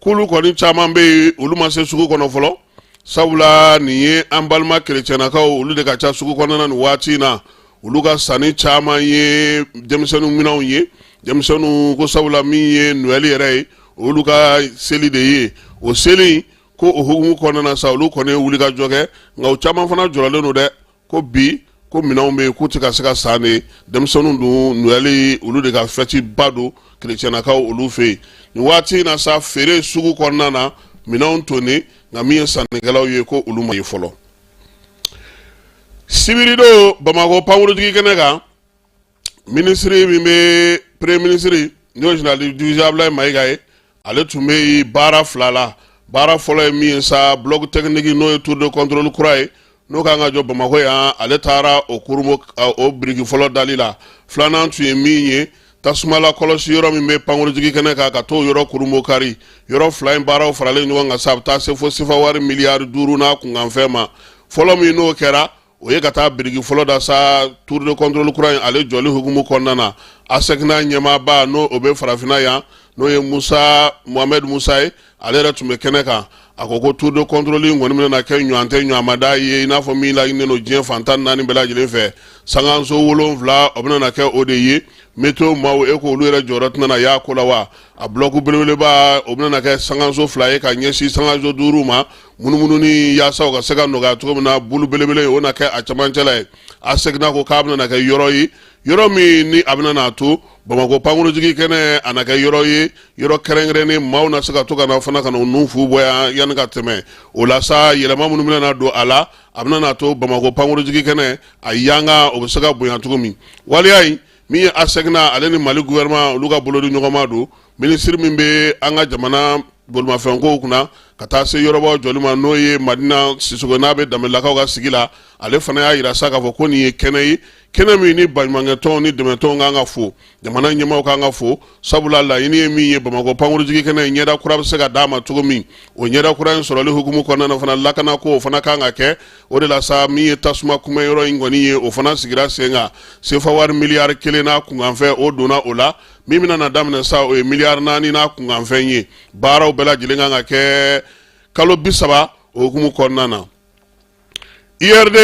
D: k'olu kɔni caman bɛ yen olu ma se sugu kɔnɔ fɔlɔ sabula nin ye an balima kerecɛnnakaw olu de ka ca sugu kɔnɔna nin waati in na olu ka sanni caman ye denmisɛnnin minɛnw ye denmisɛnninw ko sabula min ye noɛli yɛrɛ ye olu ka seli de ye o seli ko o hukumu kɔnɔna sa olu kɔni ye wulikajɔ kɛ nka u caman fana jɔrɔlen don dɛ ko bi ko minɛnw bɛ yen k'u tɛ ka se ka san de denmisɛnninw dun noɛli olu de ka fɛti ba don kerecɛnnakaw olu fɛ yen nin waati in na sa feere sugu kɔnɔna na minɛnw tonni nka min ye sannikɛlaw ye ko olu ma ye fɔlɔ sibiridon bamakɔ pankurujigi kɛnɛ kan minisiri min bɛ premier minisiri n'o ye général de division Abdoulaye Mayiga ye ale tun bɛ yen baara fila la baara fɔlɔ ye min ye sa bloc technique n'o ye tour de contrôle kura ye n'o kan ka jɔ bamakɔ yan ale taara o kurumo o biriki fɔlɔ dali la filanan tun ye min ye tasuma lakɔlɔsi yɔrɔ min bɛ pankurujigi kɛnɛ kan ka t'o yɔrɔ kurumo kari yɔrɔ fila in baaraw faralen ɲɔgɔn kan sa a bɛ taa se fo sefa wari miliyari 5 n'a kunkanfɛn ma fɔlɔ min n'o kɛra o ye ka taa biriki fɔlɔ da sa tour de contrôle kura in ale jɔli hukumu kɔnɔna na ASECNA ɲɛmaaba n'o o bɛ farafinna yan n'o ye Musa Mohamed Musa ye ale yɛrɛ tun bɛ kɛnɛ kan a ko ko tour de contrôle in kɔni bɛna kɛ ɲɔgɔn tɛ ɲɔgɔnmada ye i n'a fɔ min laɲininen don diɲɛ fan 14 bɛɛ lajɛlen fɛ sankanso 7 o bɛna kɛ o de ye Météo maaw e ko olu yɛrɛ jɔyɔrɔ tɛna na y'a ko la wa? A bulɔku belebeleba o bɛna kɛ sankanso 2 ye ka ɲɛsin sankanso 5 ma, munumununi yaasa o ka se ka nɔgɔya cogo min na. Bulu belebele o na kɛ a camancɛ la ye. ASECNA ko k'a bɛna kɛ yɔrɔ ye, yɔrɔ min ni a bɛna n'a to Bamakɔ pankurunjigin kɛnɛ a na kɛ yɔrɔ ye, yɔrɔ kɛrɛnkɛrɛnnen maaw na se ka to ka na fana ka na u nun fu bɔ yan yanni ka tɛmɛ o la sa. Yɛlɛma minnu bɛna na don a la, a bɛna n'a to Bamakɔ pankurunjigin kɛnɛ a yanga o bɛ se ka bonya cogo min. Waleya in min ye ASECNA ale ni Mali gouvernement olu ka bolodi ɲɔgɔnma don. Minisiri min bɛ an ka jamana bolimafɛnkow kunna ka taa se yɔrɔbaw jɔli ma, n'o ye Madina Sisoko, n'a bɛ Danbelelakaw ka sigi la, ale fana y'a jira sa k'a fɔ ko nin ye kɛnɛ ye, kɛnɛ min ni baɲumankɛtɔnw ni dɛmɛtɔnw kan ka fo, jamana ɲɛmaaw kan ka fo, sabula laɲini ye min ye, Bamakɔ pankurunjigin kɛnɛ in ɲɛda kura bɛ se ka d'a ma cogo min. O ɲɛda kura in sɔrɔli hukumu kɔnɔna na fana, lakanako o fana kan ka kɛ. O de la sa, min ye tasuma kunbɛn yɔrɔ in kɔni ye, o fana sigira sen kan. Sefa wari miliyari 1 n'a kunkanfɛn o donna o la. Min bɛna na daminɛ sa, o ye miliyari 4 n'a kunkanfɛn ye. Baaraw bɛɛ lajɛlen kan ka kɛ kalo 30 o hukumu kɔnɔna na. URD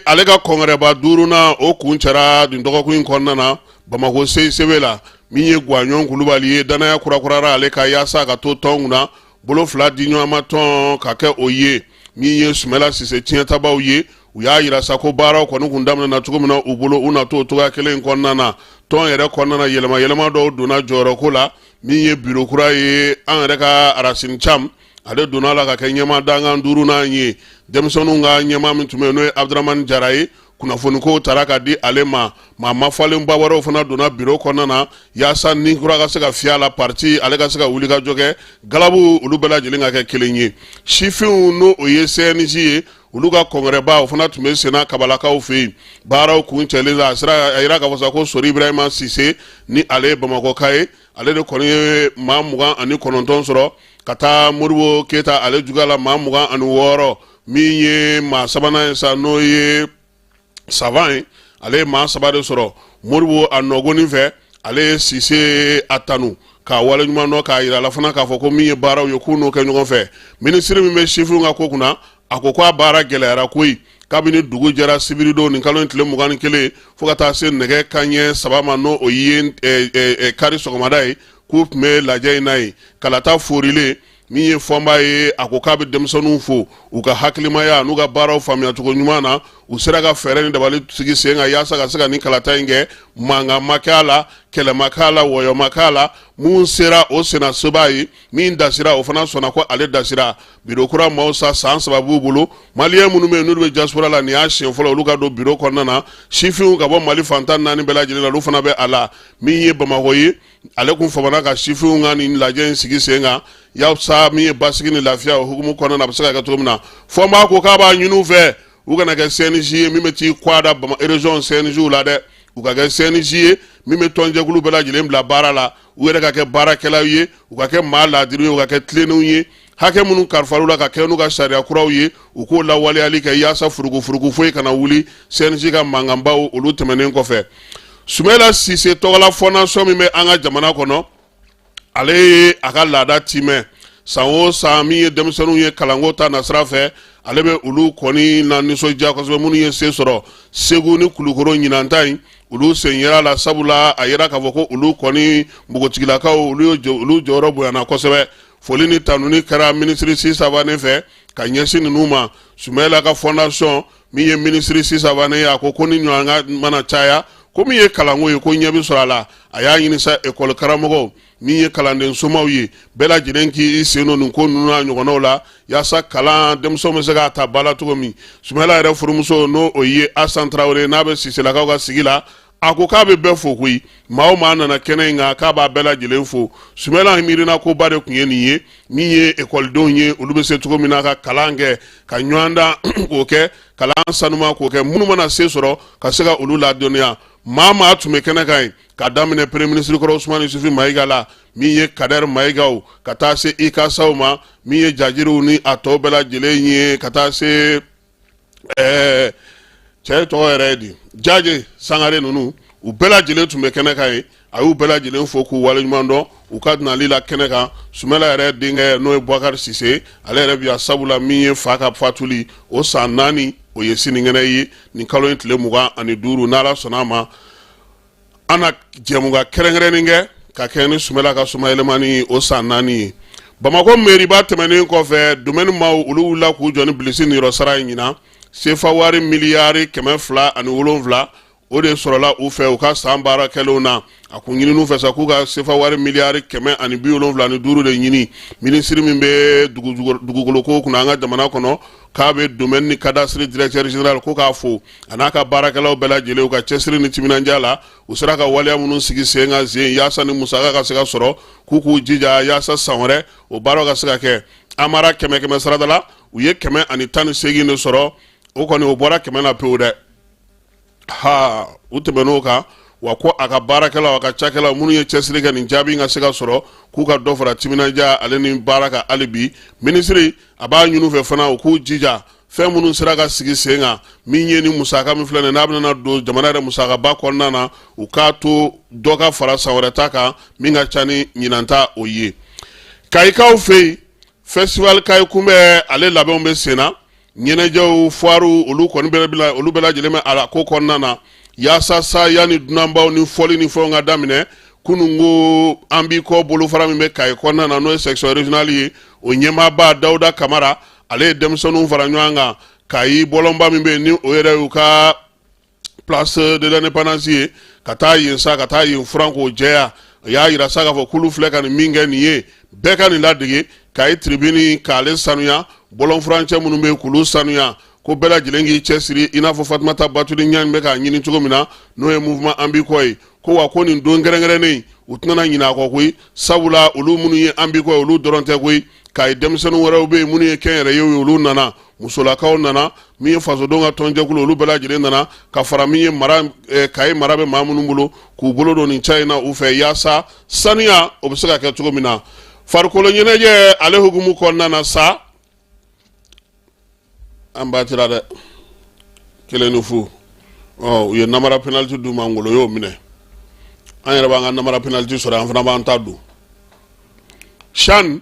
D: ale ka kɔngrɛba duurunan o kuncɛra nin dɔgɔkun in kɔnɔna na Bamakɔ CICB la. Min ye Guwaɲɔn Kulubali ye, danaya kurakurara ale kan yaasa ka to tɔn kunna, bolo fila di ɲɔgɔn ma tɔn ka kɛ o ye. Min ye Sumala Sise tiɲɛtabaw ye, u y'a yira sa ko baaraw kɔni kun daminɛna cogo min na u bolo, u na to o cogoya kelen in kɔnɔna na. Tɔn yɛrɛ kɔnɔna na, yɛlɛma yɛlɛma dɔw donna jɔyɔrɔko la. Min ye biro kura ye, an yɛrɛ ka Arasini Cam ale donna a la ka kɛ ɲɛmaa dankan duurunan ye. Denmisɛnninw ka ɲɛmaa min tun bɛ yen, n'o ye Abudramani Jara ye, kunnafonikow tara ka di ale ma. Maa mafalenba wɛrɛw fana donna biro kɔnɔna na yaasa ni kura ka se ka fiyɛ a la, parti ale ka se ka wuli ka jɔ kɛ, galabu olu bɛɛ lajɛlen ka kɛ kelen ye. Sifinw, n'o o ye CNJ ye, olu ka kɔngrɛba o fana tun bɛ senna Kabalakaw fɛ yen. Baaraw kuncɛlen la, a sera a yira k'a fɔ sa ko Sori Ibrahima Sise, ni ale ye Bamakɔka ye, ale de kɔni ye maa 29 sɔrɔ ka taa Modibo Keyita ale juguya la maa 26. Min ye maa sabanan ye sa, n'o ye Savan ye, ale ye maa 3 de sɔrɔ. Modibo a nɔgɔnin fɛ, ale ye Sise a tanu k'a waleɲuman dɔn, k'a yira a la fana k'a fɔ ko min ye baaraw ye, k'u n'o kɛ ɲɔgɔn fɛ. Minisiri min bɛ sifinw ka ko kunna, a ko k'a baara gɛlɛyara koyi kabini dugu jɛra sibiridon nin kalo in tile 21 fo ka taa se nɛgɛ kanɲɛ 3 ma, n'o o ye kari sɔgɔmada ye, k'u tun bɛ lajɛ in na yen. Kalata foorilen, min ye Fɔnba ye, a ko k'a bɛ denmisɛnninw fo u ka hakilimaya n'u ka baaraw faamuyacogo ɲuman na. U sera ka fɛɛrɛ ni dabali sigi sen kan yaasa ka se ka nin kalata in kɛ, mankan ma kɛ a la, kɛlɛ ma kɛ a la, wɔyɔ ma kɛ a la. Mun sera o senna seba ye, min dasira o fana sɔnna ko ale dasira. Biro kura maaw sa, san 3 b'u bolo. Maliyɛn minnu bɛ yen n'olu bɛ diaspora la, nin y'a siɲɛ fɔlɔ olu ka don biro kɔnɔna na. Sifinw ka bɔ Mali fan 14 bɛɛ lajɛlen la, olu fana bɛ a la. Min ye Bamakɔ ye, ale kun famana ka sifinw ka nin lajɛ in sigi sen kan yaasa min ye basigi ni lafiya o hukumu kɔnɔna na, a bɛ se ka kɛ cogo min na. Fɔnba ko k'a b'a ɲini u fɛ, u kana kɛ CNJ ye min bɛ t'i kɔ da région CNJw la dɛ. U ka kɛ CNJ ye min bɛ tɔnjɛkulu bɛɛ lajɛlen bila baara la, u yɛrɛ ka kɛ baarakɛlaw ye, u ka kɛ maa laadiri ye, u ka kɛ tilennenw ye. Hakɛ minnu kalifal'u la ka kɛ n'u ka sariya kuraw ye, u k'o lawaleyali kɛ yaasa furugufurugu foyi kana wuli CNJ ka mankanbaw olu tɛmɛnen kɔfɛ. Sumala Sise tɔgɔla fondation min bɛ an ka jamana kɔnɔ, ale ye a ka laada timɛ san o san. Min ye denmisɛnninw ye kalanko ta nasira fɛ, ale bɛ olu kɔni na nisɔndiya kosɛbɛ, minnu ye se sɔrɔ Segu ni Kulukoro. Ɲinanta in, olu sen yera la, sabula a yira k'a fɔ ko olu kɔni npogotigilakaw, olu jɔyɔrɔ bonyana kosɛbɛ. Foli ni tanuni kɛra minisiri Si Savanɛ fɛ ka ɲɛsin ninnu ma. Sumala ka fondation, min ye minisiri Si Savanɛ ye, a ko ko ni ɲɔgɔn mana caya, ko min ye kalanko ye, ko ɲɛ bɛ sɔrɔ a la. A y'a ɲini sa ekɔli karamɔgɔw, min ye kalanden somaw ye, bɛɛ lajɛlen k'i sen don nin ko ninnu n'a ɲɔgɔnnaw la yaasa kalan denmisɛnw bɛ se k'a ta ba la cogo min. Sumala yɛrɛ furumuso, n'o o ye Asan Tarawele, n'a bɛ Siselakaw ka sigi la, a ko k'a bɛ bɛɛ fo koyi. Maa o maa nana kɛnɛ in kan, k'a b'a bɛɛ lajɛlen fo. Sumala miirina koba de tun ye nin ye, min ye ekɔlidenw ye, olu bɛ se cogo min na ka kalan kɛ, ka ɲɔgɔndan k'o kɛ, kalan sanuma k'o kɛ, minnu mana se sɔrɔ ka se ka olu ladɔnniya. Maa maa tun bɛ kɛnɛ kan yen, ka daminɛ premier ministre kɔrɔ Usumani Isufi Mayiga la, min ye Kadɛri Mayigaw, ka taa se Ikasaw ma, min ye Jajiriw ni a tɔw bɛɛ lajɛlen ye, ka taa se cɛ tɔgɔ yɛrɛ ye di, Jaje Sangare ninnu, u bɛɛ lajɛlen tun bɛ kɛnɛ kan yen. A y'u bɛɛ lajɛlen fo k'u waleɲuman dɔn u ka nali la kɛnɛ kan. Sumala yɛrɛ denkɛ, n'o ye Bubakari Sise, ale yɛrɛ bi yan, sabula min ye fa ka fatuli o san 4, o ye sinikɛnɛ ye, nin kalo in tile 25, n'Ala sɔnna a ma. An na jɛmukan kɛrɛnkɛrɛnnen kɛ ka kɛɲɛ ni Sumala ka somayɛlɛmani o san 4 ye. Bamakɔ meriba tɛmɛnen kɔfɛ, domaine maaw olu wulila k'u jɔ ni bilisi niyɔrɔ sara ye ɲinan. Sefa wari miliyari 207, o de sɔrɔla u fɛ u ka san baara kɛlenw na. A kun ɲinin'u fɛ sa k'u ka sefa wari miliyari 175 de ɲini. Minisiri min bɛ dugukoloko kunna an ka jamana kɔnɔ, k'a bɛ domaine ni cadastre directeur général, ko k'a fo a n'a ka baarakɛlaw bɛɛ lajɛlen u ka cɛsiri ni timinandiya la. U sera ka waleya minnu sigi sen kan zen yaasa ni musaka ka se ka sɔrɔ, k'u k'u jija yaasa san wɛrɛ o baaraw ka se ka kɛ. Amara 100 100 sarada la, u ye 118 de sɔrɔ. O kɔni, o bɔra 100 na pewu dɛ. Ha, u tɛmɛn'o kan wa, ko a ka baarakɛlaw, a ka cakɛlaw minnu ye cɛsiri kɛ nin jaabi in ka se ka sɔrɔ, k'u ka dɔ fara timinandiya ale ni baara kan hali bi. Minisiri a b'a ɲini u fɛ fana, u k'u jija fɛn minnu sera ka sigi sen kan, min ye ni musaka min filɛ nin n'a bɛna don jamana yɛrɛ musakaba kɔnɔna na, u k'a to dɔ ka fara san wɛrɛ ta kan min ka ca ni ɲinan ta o ye. Kayikaw fɛ yen, festival Kayi kunbɛn, ale labɛnw bɛ sen na. Ɲɛnajɛw, foirew, olu kɔni bɛɛ bila, olu bɛɛ lajɛlen bɛ a la ko kɔnɔna na yaasa sa yanni dunanbaw ni fɔli ni fɛnw ka daminɛ. Kunun ko an b'i kɔ bolofara min bɛ Kayi kɔnɔna na, n'o ye section régionale ye, o ɲɛmaaba Dawuda Kamara, ale ye denmisɛnninw fara ɲɔgɔn kan Kayi bɔlɔnba min bɛ yen, ni o yɛrɛ y'u ka place de l'indépendance ye, ka taa yen sa, ka taa yen furan k'o jɛya. A y'a yira sa k'a fɔ k'olu filɛ ka nin min kɛ nin ye, bɛɛ ka nin ladege. Kayi tribune k'ale sanuya, bɔlɔn furancɛ minnu bɛ yen k'olu sanuya, ko bɛɛ lajɛlen k'i cɛsiri i n'a fɔ Fatumata Batuli Ɲangi bɛ k'a ɲini cogo min na, n'o ye mouvement an b'i kɔ ye. Ko wa, ko nin don kɛrɛnkɛrɛnnen, u tɛna ɲinɛ a kɔ koyi, sabula olu minnu ye an b'i kɔ ye, olu dɔrɔn tɛ koyi. Kayi denmisɛnnin wɛrɛw bɛ yen minnu ye kɛnyɛrɛyew ye, olu nana, musolakaw nana, min ye fasodenw ka tɔnjɛkulu, olu bɛɛ lajɛlen nana ka fara min ye mara Kayi mara bɛ maa minnu bolo, k'u bolo don nin ca in na u fɛ yaasa saniya o bɛ se ka kɛ cogo min na. Farikolo ɲɛnajɛ ale hukumu kɔnɔna na sa, an ba tira dɛ, 1-0. Ɔ, u ye namara penalty d'u ma, Ngolo y'o minɛ. An yɛrɛ b'an ka namara penalty sɔrɔ, an fana b'an ta don. CHAN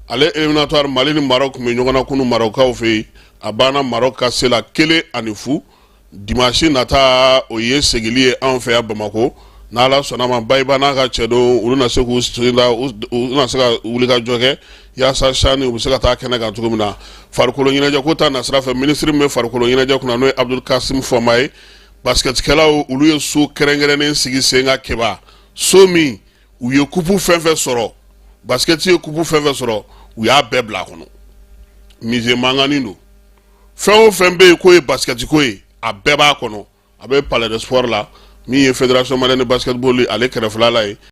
D: ale éliminatoire, Mali ni Maroc tun bɛ ɲɔgɔn na kunu Marocaw fɛ yen. A banna Maroc ka se la 1-0. Dimanche nata, o ye segili ye anw fɛ yan Bamakɔ. N'Ala sɔnna ma, Bayiba n'a ka cɛdenw, olu na se k'u sen da, u na se ka wuli ka jɔ kɛ yaasa CHAN u bɛ se ka taa kɛnɛ kan cogo min na. Farikolo ɲɛnajɛ ko ta nasira fɛ, minisiri min bɛ farikolo ɲɛnajɛ kunna, n'o ye Abdul Kasim Fɔnba ye, basketikɛlaw olu ye so kɛrɛnkɛrɛnnen sigi sen kan Keba, so min u ye kupu fɛn fɛn sɔrɔ, basikɛti ye kupu fɛn fɛn sɔrɔ, u y'a bɛɛ bila a kɔnɔ. Musée mankannin don. Fɛn o fɛn bɛ yen k'o ye basikɛti ko ye, a bɛɛ b'a kɔnɔ. A bɛ palais de sport la, min ye fédération malienne de basketball ale kɛrɛfɛla la ye.